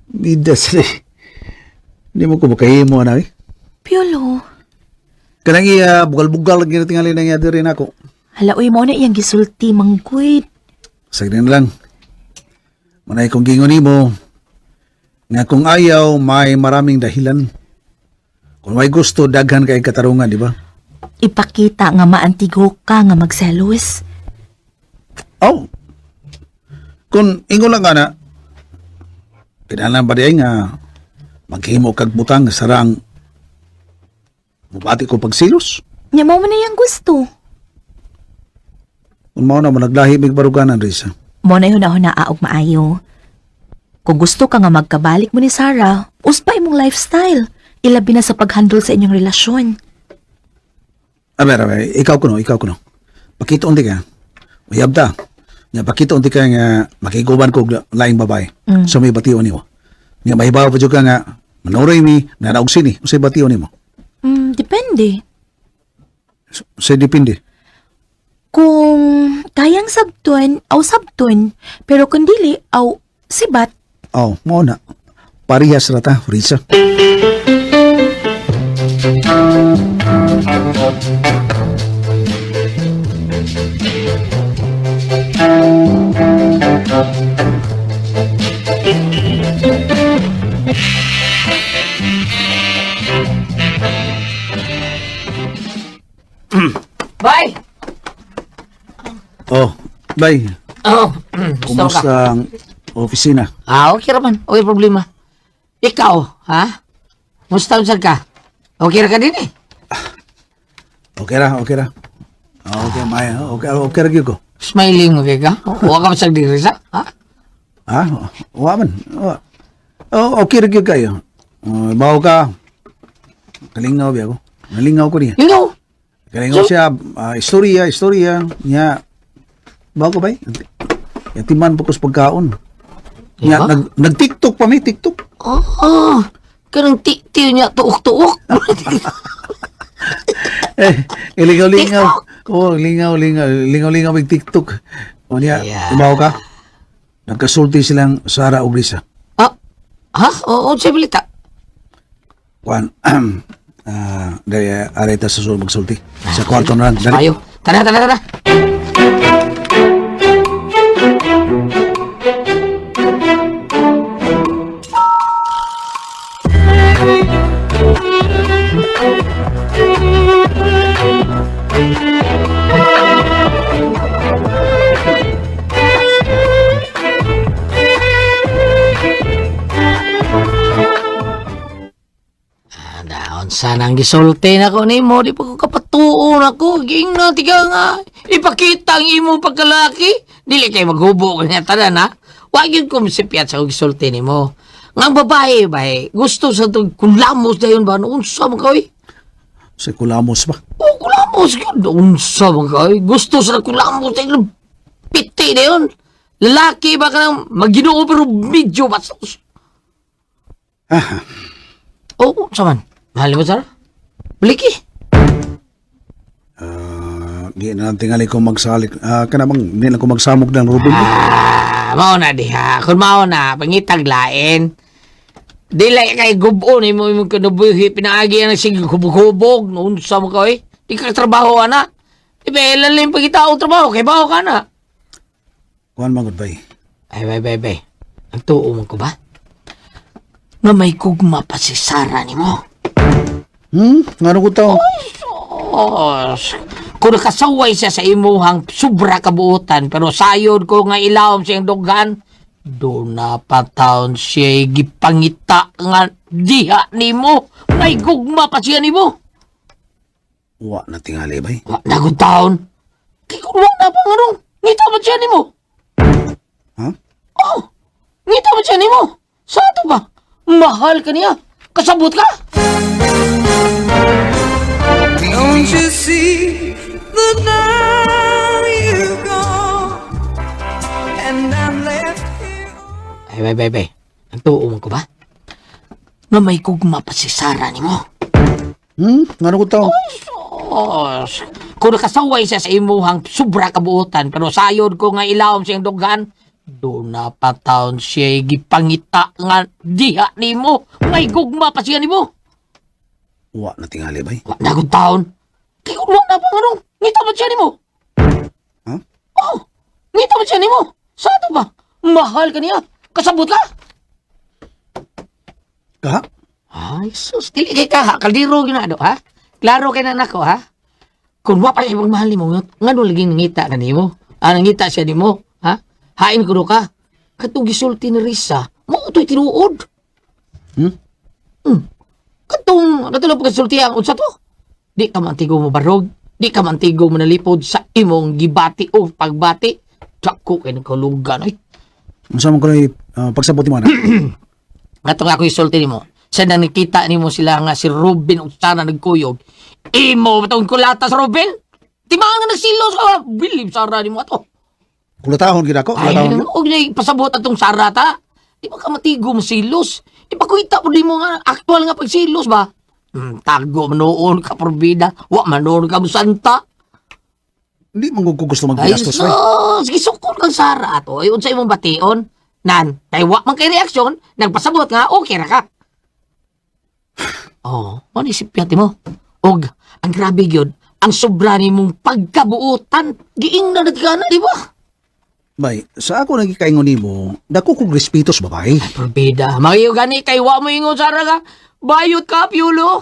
Bida sa Hindi mo ko makahimo ana eh. Piolo, Kanang iya bugal-bugal lang ginatingali na niya diri nako. hala uy mo na iyang gisulti mangguid. Sagdi na lang. Manay kong gingon nimo nga kung ayaw may maraming dahilan. Kung may gusto daghan kay katarungan, di ba? Ipakita nga maantigo ka nga magselos. Oh. Kung ingon lang ana, kinahanglan ba di ay nga maghimo kag butang sarang mubati ko pagsilos? Nya mo man na iyang gusto. Kung mao na mo naglahi mig baruganan Risa. Mo na hunahuna og maayo. Kung gusto ka nga magkabalik mo ni Sarah, uspa imong lifestyle. Ilabi na sa paghandle sa inyong relasyon. Aber, aber, ikaw kuno, ikaw kuno. Pakita unti ka. Uyab ta. Nga pakita unti ka nga makiguban ko og laing babae. So may bation nimo. Nga mahibaw pa jud ka nga manuroy mi nanaog sini. Unsay bation nimo? Depende. Sa depende. Kung kayang sabton, aw sabton. Pero kung dili, aw sibat. Oh, mao na. Parehas ra ta, Risa. Bye! Oh, bay. Oh, gusto ka. Kumusta ang opisina? Ah, okay raman. Okay problema. Ikaw, ha? Musta unsa ka? Okay ra ka din eh. Okay ra, okay ra. Okay, may okay, okay ra gyud ko. Smiling okay ka? Wa ka masag diri sa? Ha? Ha? Wa man. Wa. Oh, okay ra gyud kayo. Oh, bawo ka. Kalingaw biya ko. Nalingaw ko niya. Lingaw. Kalingaw siya, istorya, istorya. Niya, bawo ko bay? Yatiman po ko sa pagkaon. Niya, Diba? nag, nag-TikTok pa mi, TikTok. Oh, oh. Kanang ti niya tuok-tuok. Eh, ilingaw-lingaw. Oh, lingaw, lingaw, lingaw-lingaw mig TikTok. O niya, Yeah. ibaw ka. Nagkasulti silang Sara ug Lisa. Ah, ha? Oo, sa balita. Kuan, dali, areta sa sulod magsulti. Sa kwarto na lang. Dali. Ayo. Tara, tara, tara. Daon sana ang gisulti na ko nimo, di pa ko kapatuon ako. Giingna tiga nga. Ipakita ang imo pagkalaki. Dili kay maghubo ka nga tanan ha. Wa gyud ko misipyat sa gisulti nimo. Nga ang babae bay, gusto sa tug kulamos dayon ba unsa man ka oy? Sa kulamos ba? Oh, kulamos gyud unsa man ka oy? Gusto sa kulamos dayon piti dayon. Lalaki ba ka nang maginoo pero medyo bastos. Ah, Oh, unsa man? Mahal mo sir? Bliki. Di na lang tingali ko magsalik. Kana bang, di na ko magsamok ng Ruben. Ah, mao na diha. Kung mao na, pangitag lain. Dili kay gubo ni mo imong kinabuhi pinaagi ang sige hubog-hubog noon sa mo ka oy. Di ka trabaho ana. Di ba ilan lang pagita og trabaho kay baho ka na. Kuan man gud bay. Ay bay bay bay. Ang tuo man ko ba? Nga may gugma pa si Sara nimo. Ngano ko tao? Oh, kung nakasaway siya sa imuhang sobra kabuotan, pero sayod ko nga ilawom siyang dughan, do na pa taon siya gipangita nga diha nimo. May gugma pa siya nimo. Wa na tingali bay. Wa na gud taon. Kay kung wa na pa nga nung, ngita ba siya nimo? Ha? Oh, ngita ba siya nimo? Sa ato ba? Mahal ka niya. Kasabot ka? Don't you see that now you've gone and I'm left here? Ay, bay, bay, bay. Ang tuo man ko ba? Nga may gugma pa si Sara nimo. Ngano ko tao? Oh, kung nakasaway siya sa imuhang sobra kabuotan, pero sayod ko nga ilawom siyang dughan, do na pa taon siya gipangita nga diha nimo. May gugma pa siya nimo. Wa na tingali bay. Wa na gud taon. Kay kung wa na pa nga nung, ngita ba siya nimo? Ha? Oh, ngita ba siya nimo? Sa ato ba? Mahal ka niya. Kasabot ka? Kaha? Ay, sus, dili kay ka, ha? Kaldero ginado, ha? Klaro kay na nako, ha? Kung wa pa siya mahal nimo, ngano lagi nangita ka nimo? Ah, nangita siya nimo, ha? Hain kuno ka. Katong gisulti ni Risa, mao to'y tinuod. Hmm? Katong katong pagkasulti ang unsa to? Di ka mantigo mo barog, di ka mantigo mo nalipod sa imong gibati o pagbati. Dako kay nagkalugan, ay. Unsa man ko na pagsabot nimo ana? Katong ako isulti nimo. Sa nang nakita nimo sila nga si Ruben ug sana nagkuyog. Imo ba tong kulata sa Ruben? Timaan nga nagsilos ka. Bilib Sara nimo ato. Kulatahon gid ako, Ay, kulatahon. og nay pasabot atong Sara ta. Di ba ka matigo mo silos? Ipakita po nimo nga aktual nga pagsilos ba? Tago man noon ka porbida, wa man noon ka musanta. Hindi man gud ko gusto Ay, magpiastos bay. sus, gisukon kang Sara ato. Ay, unsa imong bation? Nan, kay wa man kay reaksyon, nagpasabot nga, okay ra ka. Oh, ano isip mo? Og, ang grabe gyud, ang sobra nimong pagkabuotan, giingnan na ka na, di ba? Bay, sa ako nagikaingon nimo, dako kog respeto sa babae. Probida, magiyo gani kay wa mo ingon Sara ka. Bayot ka, Piolo.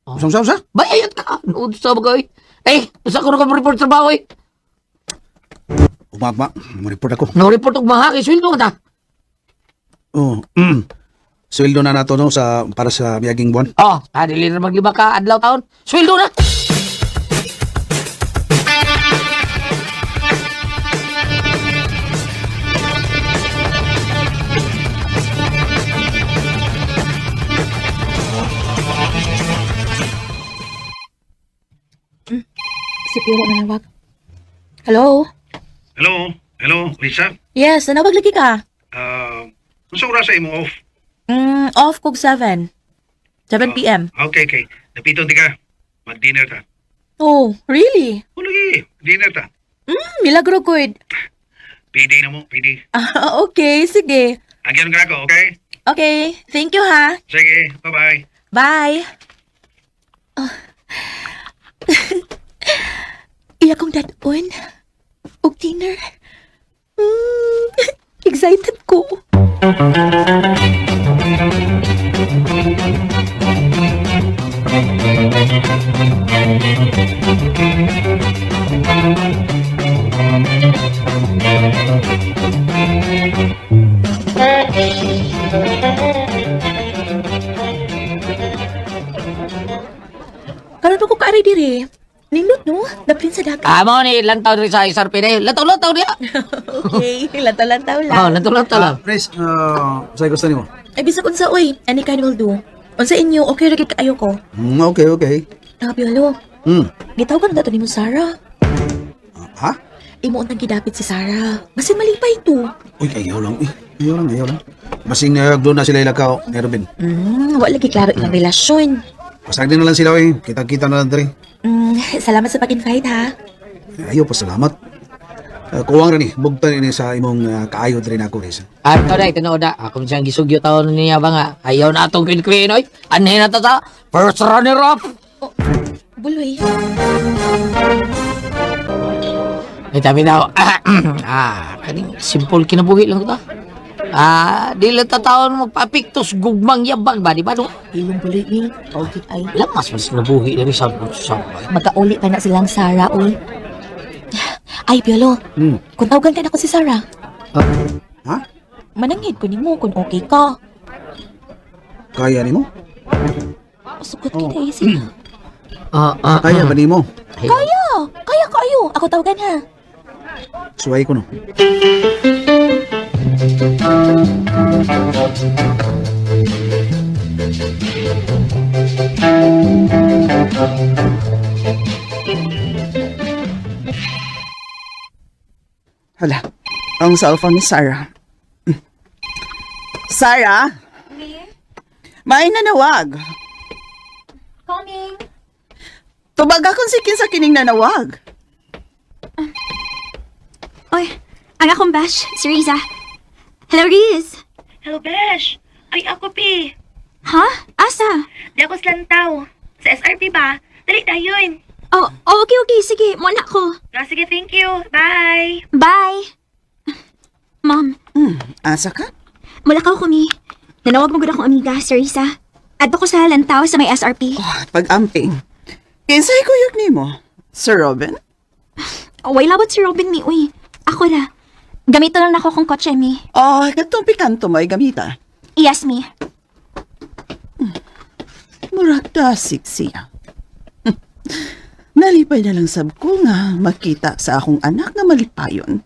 Usa usa usa? Bayot ka. Nood sa bagay. Eh, usa ko na ka report trabaho eh. Ugma, mo report ako. No report og maha kay sweldo ta. Oh. Sweldo na nato no sa para sa miyaging buwan. Oh, dili na maglima ka adlaw taon. Sweldo na. Si Piro nanawag. Hello? Hello, hello, Lisa. Yes, nanawag lagi ka. Unsa oras sa imong off? Off kog 7. 7 p.m. Okay, okay. Dapiton di ka. Mag-dinner ta. Oh, really? Ulugi, dinner ta. Milagro good. PD na mo, PD. Ah, okay, sige. Agyan ka ako, okay? Okay, thank you ha. Sige, bye-bye. Bye. Oh. Iya kong dadon. Og dinner. Excited ko. Karon pa ko kaaray dire. Nindot no, daplin sa dagat. Ah, mo ni lantaw diri sa SRP day. Lantaw-lantaw diha. Okay, lantaw-lantaw lang. Oh, lantaw-lantaw lang. Chris, sa'yo gusto nimo? Ay, bisag unsa oy, any kind will do. Unsa inyo, okay ra gid kaayo ko. Okay, okay. Ah, Piolo, gitawag na to nimo Sarah. Ha? Imo untang gidapit si Sarah. Basin malipay to. Uy, ayaw lang eh. Ayaw lang, ayaw lang. Basing doon na sila ilakaw, ni Ruben. Wala lagi klaro ilang relasyon. Pasag din na lang sila eh. Kita-kita na lang diri. Salamat sa pag-invite ha. Ayaw pa, salamat. Kuwang rin eh. Bugtan ini sa imong kaayo diri na ako, Riz. Ah, ito na, tinuod na. Ako siyang gisugyo taon niya ba nga. Ayaw na atong queen queen, oy. Anhin na ta sa first runner up. Buloy. Ay, tabi daw. Ah, kaning simple kinabuhi lang ta. Ah, di lang ta taon magpapiktos gugmang yabang ba, di ba no? Ilong buloy eh. Okay ay. Lamas mas nabuhi diri sa sa. Magkauli pa na silang Sarah oy. Ay, Piolo. Kung tawagan ka na ko si Sarah. Ha? Mananghid ko nimo kung okay ka. Kaya nimo? Sukot kita eh sila. Ah, ah. Kaya ba nimo? Kaya! Kaya kayo! Ako tawagan ha. Suway ko no. Hala, ang cellphone ni Sarah. Sarah? May nanawag. Coming. Tubag akong sikin sa kining nanawag. Oy, ang akong bash, si Riza. Hello, Riz. Hello, Besh. Ay, ako, Pi. Ha? Asa? Di ako sa lantaw. Sa SRP ba? Dali tayo. Oh, oh, okay, okay. Sige, muna ko. Ah, sige, thank you. Bye. Bye. Mom, Asa ka? mulakaw ko mi. Nanawag mo gud akong amiga, si Risa. Adto ko sa lantaw sa may SRP. Oh, pag-amping. Kinsay kuyog nimo? Sir Robin? Way labot si Robin mi, uy. Ako ra. Gamito lang nako kong kotse mi. Oh, katong pikanto mo ay gamita. Yes, mi. Murag dasig siya. Nalipay na lang sab ko nga makita sa akong anak nga malipayon.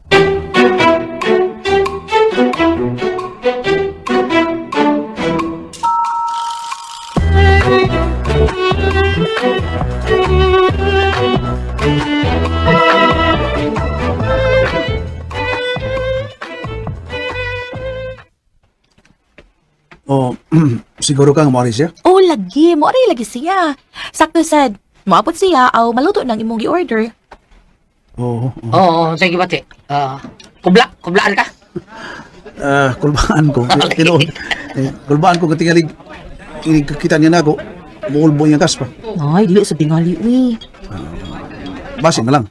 Oh, siguro kang mo siya. Oh, lagi. Mo aray lagi siya. Sakto sad. Moabot siya aw maluto ng imong gi-order. Oo. Oo, oh, sige bati. Ah, kubla, kublaan ka. Ah, kulbaan ko. Tinuod. Eh, kulbaan ko katingalig. Kita niya na ako. Muulbo niya kas pa. Ay, dili sa tingali uy. Basin na lang.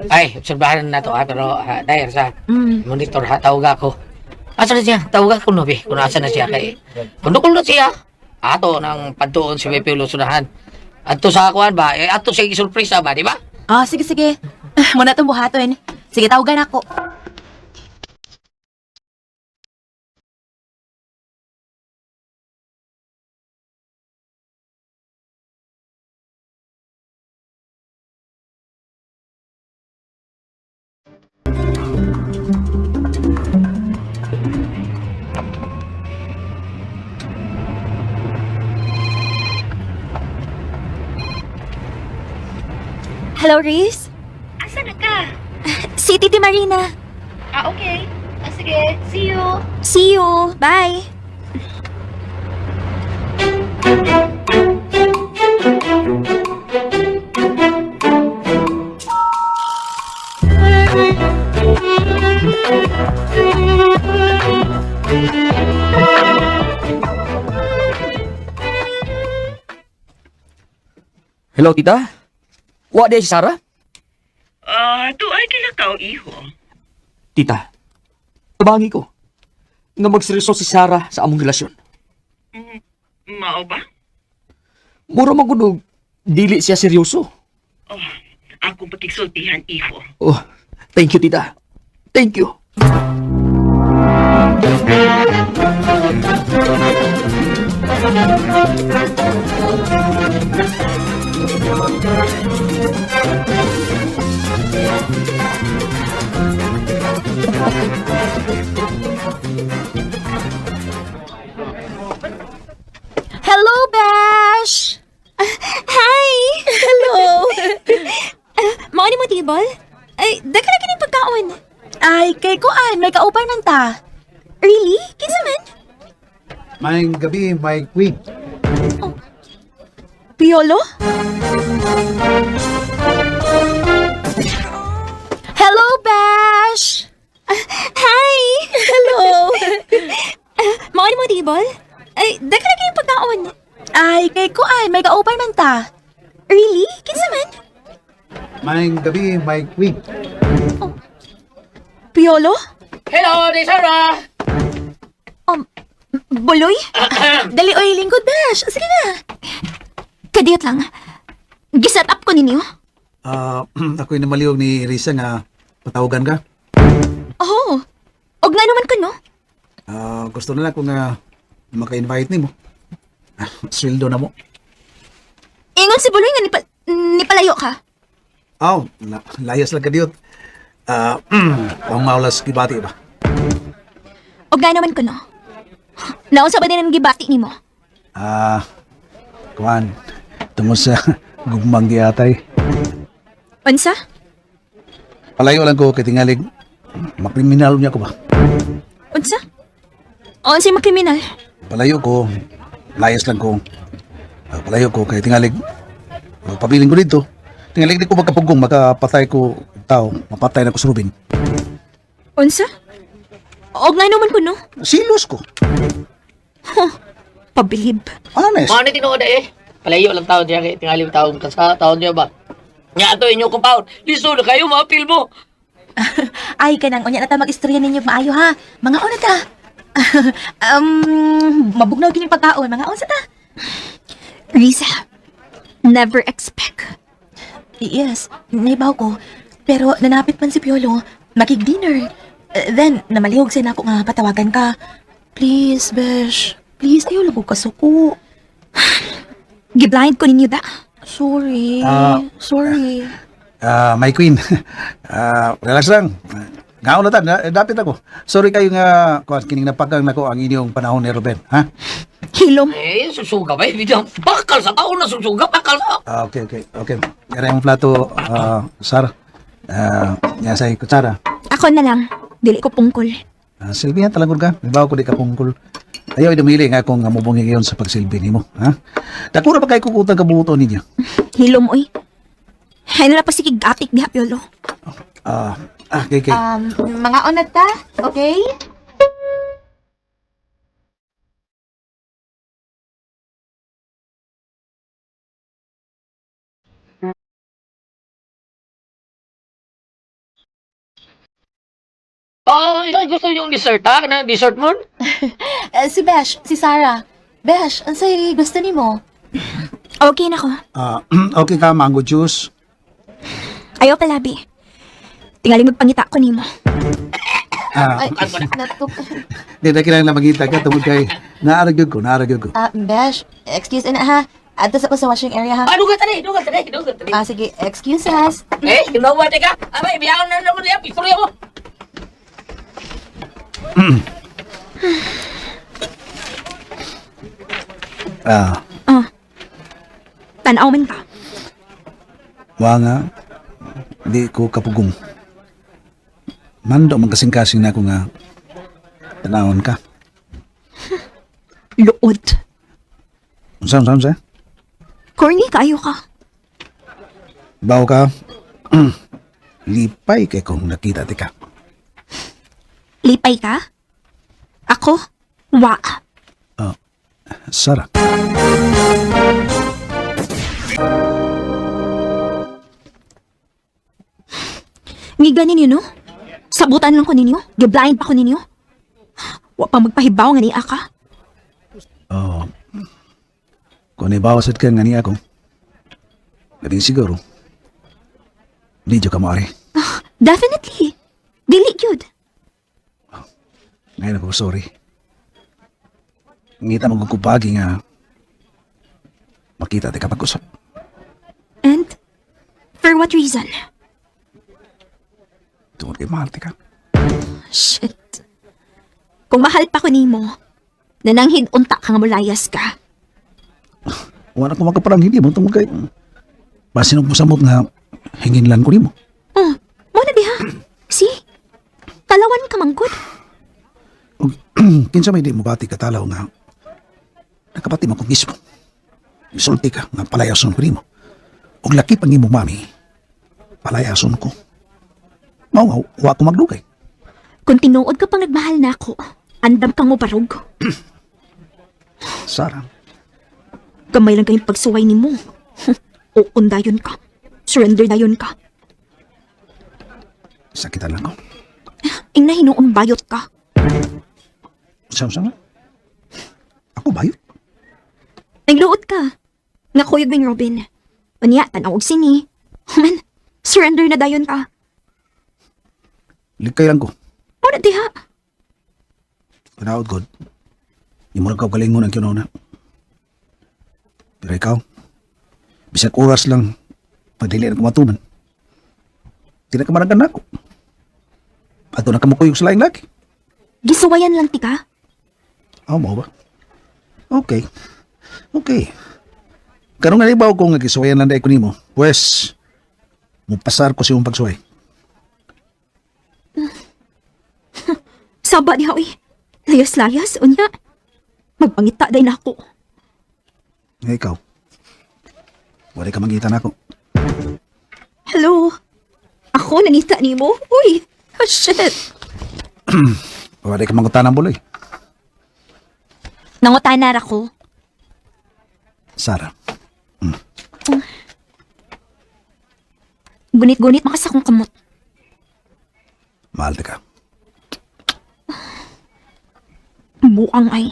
Ay, obserbahan na to ha, pero ah, dahil sa monitor ha, tawag ako. Asa na siya? Tawag ako no, be. Kung asa na siya kay. Kung dukol na siya, ato nang padtuon si Pepe Lusunahan. Ato sa akuan ba? Eh, ato siya isurpresa ba, di ba? Ah, sige sige. Muna itong buhaton. Sige, tawagan ako. Hello, Riz. Asa na ka? Si Titi Marina. Ah, okay. Ah, sige. See you. See you. Bye. Hello, tita? Wa di si Sarah? Ah, tuay kila ka, iho. Tita, tabangi ko nga magseryoso si Sarah sa among relasyon. Mao ba? Mura magudog, dili siya seryoso. Oh, akong pakigsultihan, iho. Oh, thank you, tita. Thank you. Hello, Bash! Hi! Hello! Mao ni mo table? Ay, daghan na kining pagkaon. Ay, kay Kuan, may kauban man ta. Really? Kinsa man? Maayong gabi, my queen. Piolo? Hello, Bash! Hi! Hello! Mao ni mo table? Ay, daghan na kining pagkaon. Ay, kay Kuan, may kauban man ta. Really? Kinsa man? Maayong gabi, my queen. Piolo? Hello, di Sarah! Buloy? Dali, oy, lingkod, Bash. Sige na. Kadiyot lang. Giset up ko ninyo. Ah, ako'y namaliw ni Risa nga patawagan ka. Oh. Og nga naman ko no. Ah, gusto na lang ko nga maka-invite nimo. Ah, sweldo na mo. Ingon si Buloy nga nipalayo ka. Aw, layas lang ka diyot. Ah, ang maulas gibati ba? Og nga naman ko no. Naunsa ba din ang gibati nimo? Ah, kuan, tungod sa gugmang giatay. Unsa? Palayo lang ko kay tingalig makriminal niya ko ba? Unsa? Unsay makriminal? Palayo ko, layas lang ko. Ah, palayo ko kay tingalig pabiling ko dito. Tingalig di ko magkapugong makapatay ko tao, mapatay na ko sa Ruben. Unsa? Og nga naman ko no. Silos ko. Pabilib. Honest. Mao ni tinuod eh. Palayo lang taon siya kay tingali taon ka sa taon niya ba. Nga ato inyo compound. Lisod na kayo maapil mo. Ay, kanang unya na ta mag-istorya ninyo maayo ha. Mga una ta. Mabugnaw kining pagkaon, mga unsa ta. Risa, never expect. Yes, naibaw ko. Pero nanapit man si Piolo, makig-dinner. Then, namalihog siya nako nga patawagan ka. Please, Besh. Please, ayaw lang ko kasuko. Giblind ko ninyo da. Sorry. Ah. Sorry. Ah, my queen. Ah, relax lang. Ngaon na ta, dapit ako. Sorry kayo nga kuan kining napagang nako ang inyong panahon ni Ruben, ha? Hilom. Eh, susuga ba? Bidang bakal sa taon na susuga, bakal sa. Ah, okay, okay. Okay. Yara yung plato, ah, Sar. Ah, yan sa kutsara. Ako na lang. Dili ko pungkol. Ah, silbihan talagon ka. Ibaw ko di ka pungkol. Ayaw dumili nga akong mubungi ngayon sa pagsilbi nimo, ha? Dakura pa kay kukutang kabuto ninyo. Hilom, oy. Ay nala pa sige atik diha, Piolo. Ah, okay, okay. Mga una ta, okay? Oh, ikaw gusto yung dessert ha? Kana dessert mo? Eh, si Besh, si Sarah. Besh, unsay gusto nimo? Okay na ko. Ah, okay ka, mango juice. Ayaw palabi. Tingali magpangita ko nimo. Ah, Ay, natuk. di na kailangan magita ka tungod kay naarag gyud ko, naarag gyud ko. Ah, Besh, excuse na ha. Adto sa ko sa washing area ha. Ah, dugal tani, dugal tani, dugal tani. Ah, sige, excuse us. Eh, ginawa ka. Abay, biyaon na naman niya, istorya mo. Ah, Oh. Tanaw man ka. wa nga di ko kapugong. Mando man kasing-kasing na ako nga tanawon ka. Luod. Unsa unsa unsa? Corny kayo ka. Bawo ka. Lipay kay kung nakita ti ka. Lipay ka? Ako? Wa. Sara. Di ba ninyo, no? Sabutan lang ko ninyo? Giblind pa ko ninyo? Wa pa magpahibaw nga niya ka. Oh. Kung ibawas at ka nga niya ako, labing siguro, di ka mo ari. Definitely. Dili gyud. Ngayon ako, sorry. Ngita mo kung nga makita ti ka pag-usap. And for what reason? Tungod kay mahal ti ka. Shit. Kung mahal pa ko nimo, nananghid unta ka nga mulayas ka. Wala ko makaparang hindi mo tungod kay basin og mosamot nga hingin lang ko nimo. Oh, mo na diha. See? Talawan ka manggod. Ug kinsa may di mo bati katalaw nga nakapati mo kong mismo. Isulti ka nga palayason ko nimo. Ug laki pang imong mami, palayason ko. Mao nga wa ko magdugay. Kung tinuod ka pang nagmahal na ako, andam kang mobarog. Sara, Gamay lang kayong pagsuway nimo. Uun dayon ka. Surrender dayon ka. sakitan lang ko. Ing na hinuon bayot ka. Sa sa Ako bayot. Nagluot ka. Nga kuyog ming Robin. Unya, tanaw og sini. Human, surrender na dayon ka. Likay lang ko. Muna diha. Panaod god. Imo lang kaugalingon ang kinuna. Pero ikaw, bisag oras lang, pagdili na kumatuman. Di na ka maranggan nako. Ato na kamukuyog sa laing laki. Gisuwayan lang tika. Aw, mo ba? Okay. Okay. Karong nga ibaw ko nga gisuwayan lang dahil ko nimo. Pues, mupasar ko sa iyong pagsuway. Saba diha oy. Layas-layas, unya. Magpangita day nako. Nga ikaw, wala ka mangita nako. Hello. Ako nangita nimo. Uy, oh, shit. Wala ka mangutan ang buloy. Nangutana ra ko. Sara, Gunit-gunit makasakong kamot. mahal ta ka. Buang ay.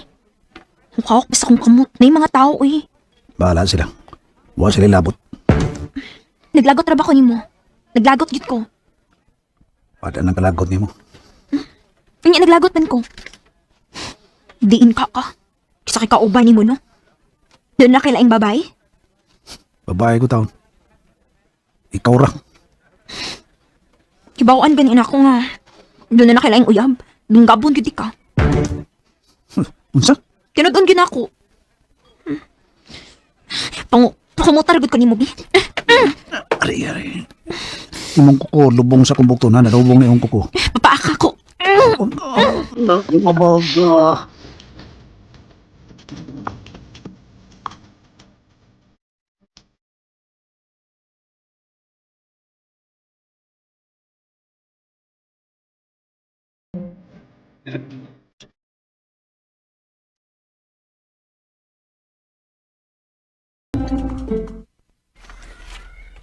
Hukawak pa sa akong kamot. Na mga tao uy. Bahala sila. Wa sila labot. Naglagot ra ba ko nimo? Naglagot gid ko. Wala nang kalagot nimo. Unya naglagot man ko. Diin ka ka. Kisa kay kauban nimo no. Doon na kay laing babae. Babae ko taon. Ikaw ra. Kibawaan ganin ako nga. Doon na kay laing uyab. Dunggabon gid ka. Unsa? Tinud-on gyud ako. Pangu pakumutar gud ko nimo bi. Ari, ari. Imong kuko, lubong sa kumbukto na, nalubong na imong kuko. Papaaka ko. Mabaga.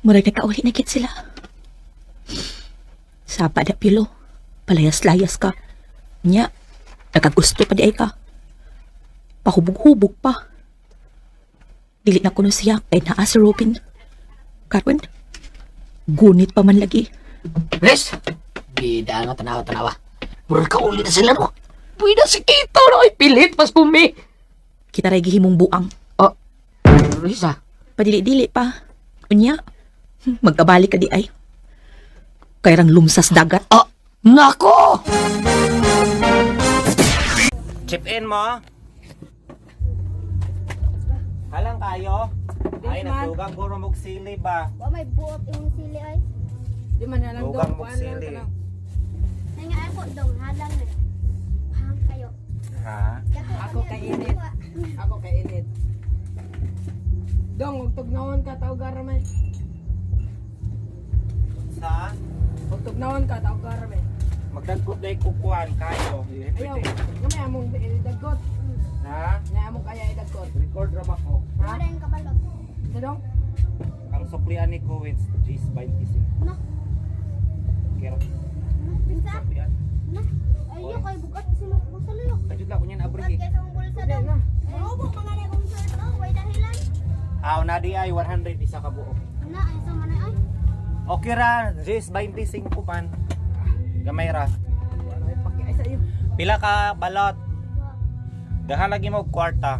Murag nakauli na gid sila. Sapa na pilo. Palayas-layas ka. Nya, nakagusto pa di ay ka. Pahubog-hubog pa. Dili na kuno siya kay naa si Robin. Karon, gunit pa man lagi. Riz! Bida nga tanawa tanawa. Murag kauli na sila no. Pwede si Kito no. Ay, pilit pas bumi. Kita ray gihimong buang. Oh, Risa. Padili-dili pa. Unya, magkabalik ka di ay. Kayrang lumsas dagat. Ah, nako! Chip in mo. Halang kayo. Ay, nagdugang guro mog sili ba? Wa may buot imong sili ay. Di man na lang Dugang dong, mog kuan lang sili. ka lang. Nga ako dong halang na. Hang kayo. Ha? Ako kainit. Ako kainit. Dong, ug tugnaon ka tawgar may. Sa? Ug tugnaon ka tawgar may. Magdagkot day kukuan kayo. Ayaw, nga may among idagkot. Ha? Nga among kaya idagkot. Record ra ba ko? Ha? Wala yung kabalot. Sa dong? Ang suklian ni Coens, G's 25. No. Okay ra. Pinsa? Na? Ayo kay bugat sino ko sa luyo. Kajud lang kunya na abri. Bugat kay sa mong bulsa daw. Robo mga na kong shirt oh, way dahilan. Aw na di ay 100 isa ka buok. Na ay sa man ay. Okay ra, Jis 25 man. Gamay ra. Ay sa iyo. Pila ka balot? Daghan lagi mo og kwarta.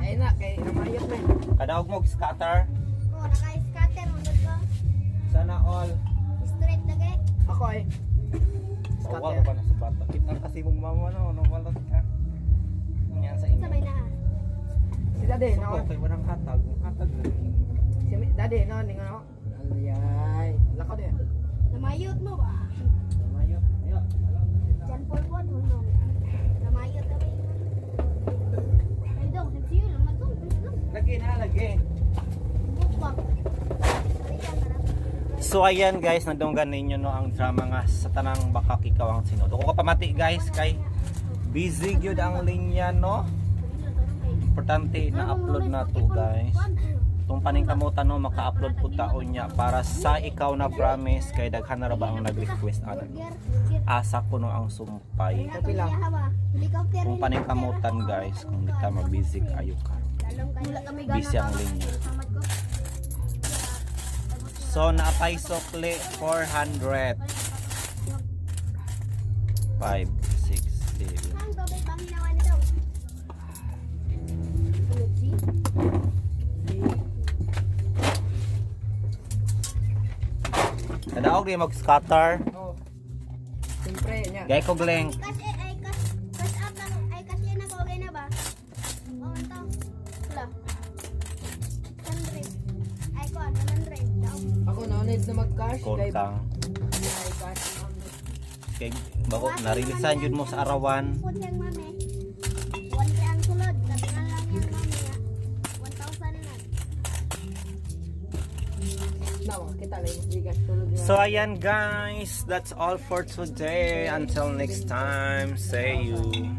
Ay na kay namayot na. Kadaog mo og scatter. Ko naka-scatter mo gud ko. Sana all. Straight na kay. Ako ay. Scatter. pa na sa bata. Kita kasi mong mama no, no balot ka. Yan sa inyo. Sabay na. Si Daddy no. Suko kay walang hatag, hatag na. Si Daddy no ningon ako. Aliyay. Lakaw din. Namayot mo ba? Namayot. Ayo. Jan Paul po no. Namayot na ba yun? Ay daw, siyo lang magong. Lagi na lagi. Bukbang. Balikan ka na. So ayan guys, nadunggan ninyo no ang drama nga sa tanang bakak ikaw ang sinod. Ako kapamati guys kay busy gyud ang linya no. Importante na upload na to guys. Tung paningkamutan no maka-upload po taon niya para sa ikaw na promise kay daghan na ra ba ang nag-request ana no. Asa ko no ang sumpay. Kung paningkamutan guys, kung di ta mabusy kayo karon. Busy ang linya. So naapay sukli 400. 5, 6, 7. Ang tubig panginawan nito. Ano, G? Kadaog di mag-scatter. Oh. Siyempre nya. Gay ko gleng. Cash eh, ay cash cash out na ay cash in na ko okay na ba? Oo, ito. Wala. 100. Ay ko, 100. Daw. Ako no need na mag-cash kay Kontang. ay cash. Kay bako narilisan jud mo sa arawan. Pud yang mami. 1K ang sulod. Katingan lang yang mami nga. 1,000 na. Na kita lang yung bigas tulog niya. So ayan guys, that's all for today. Until next time, see you.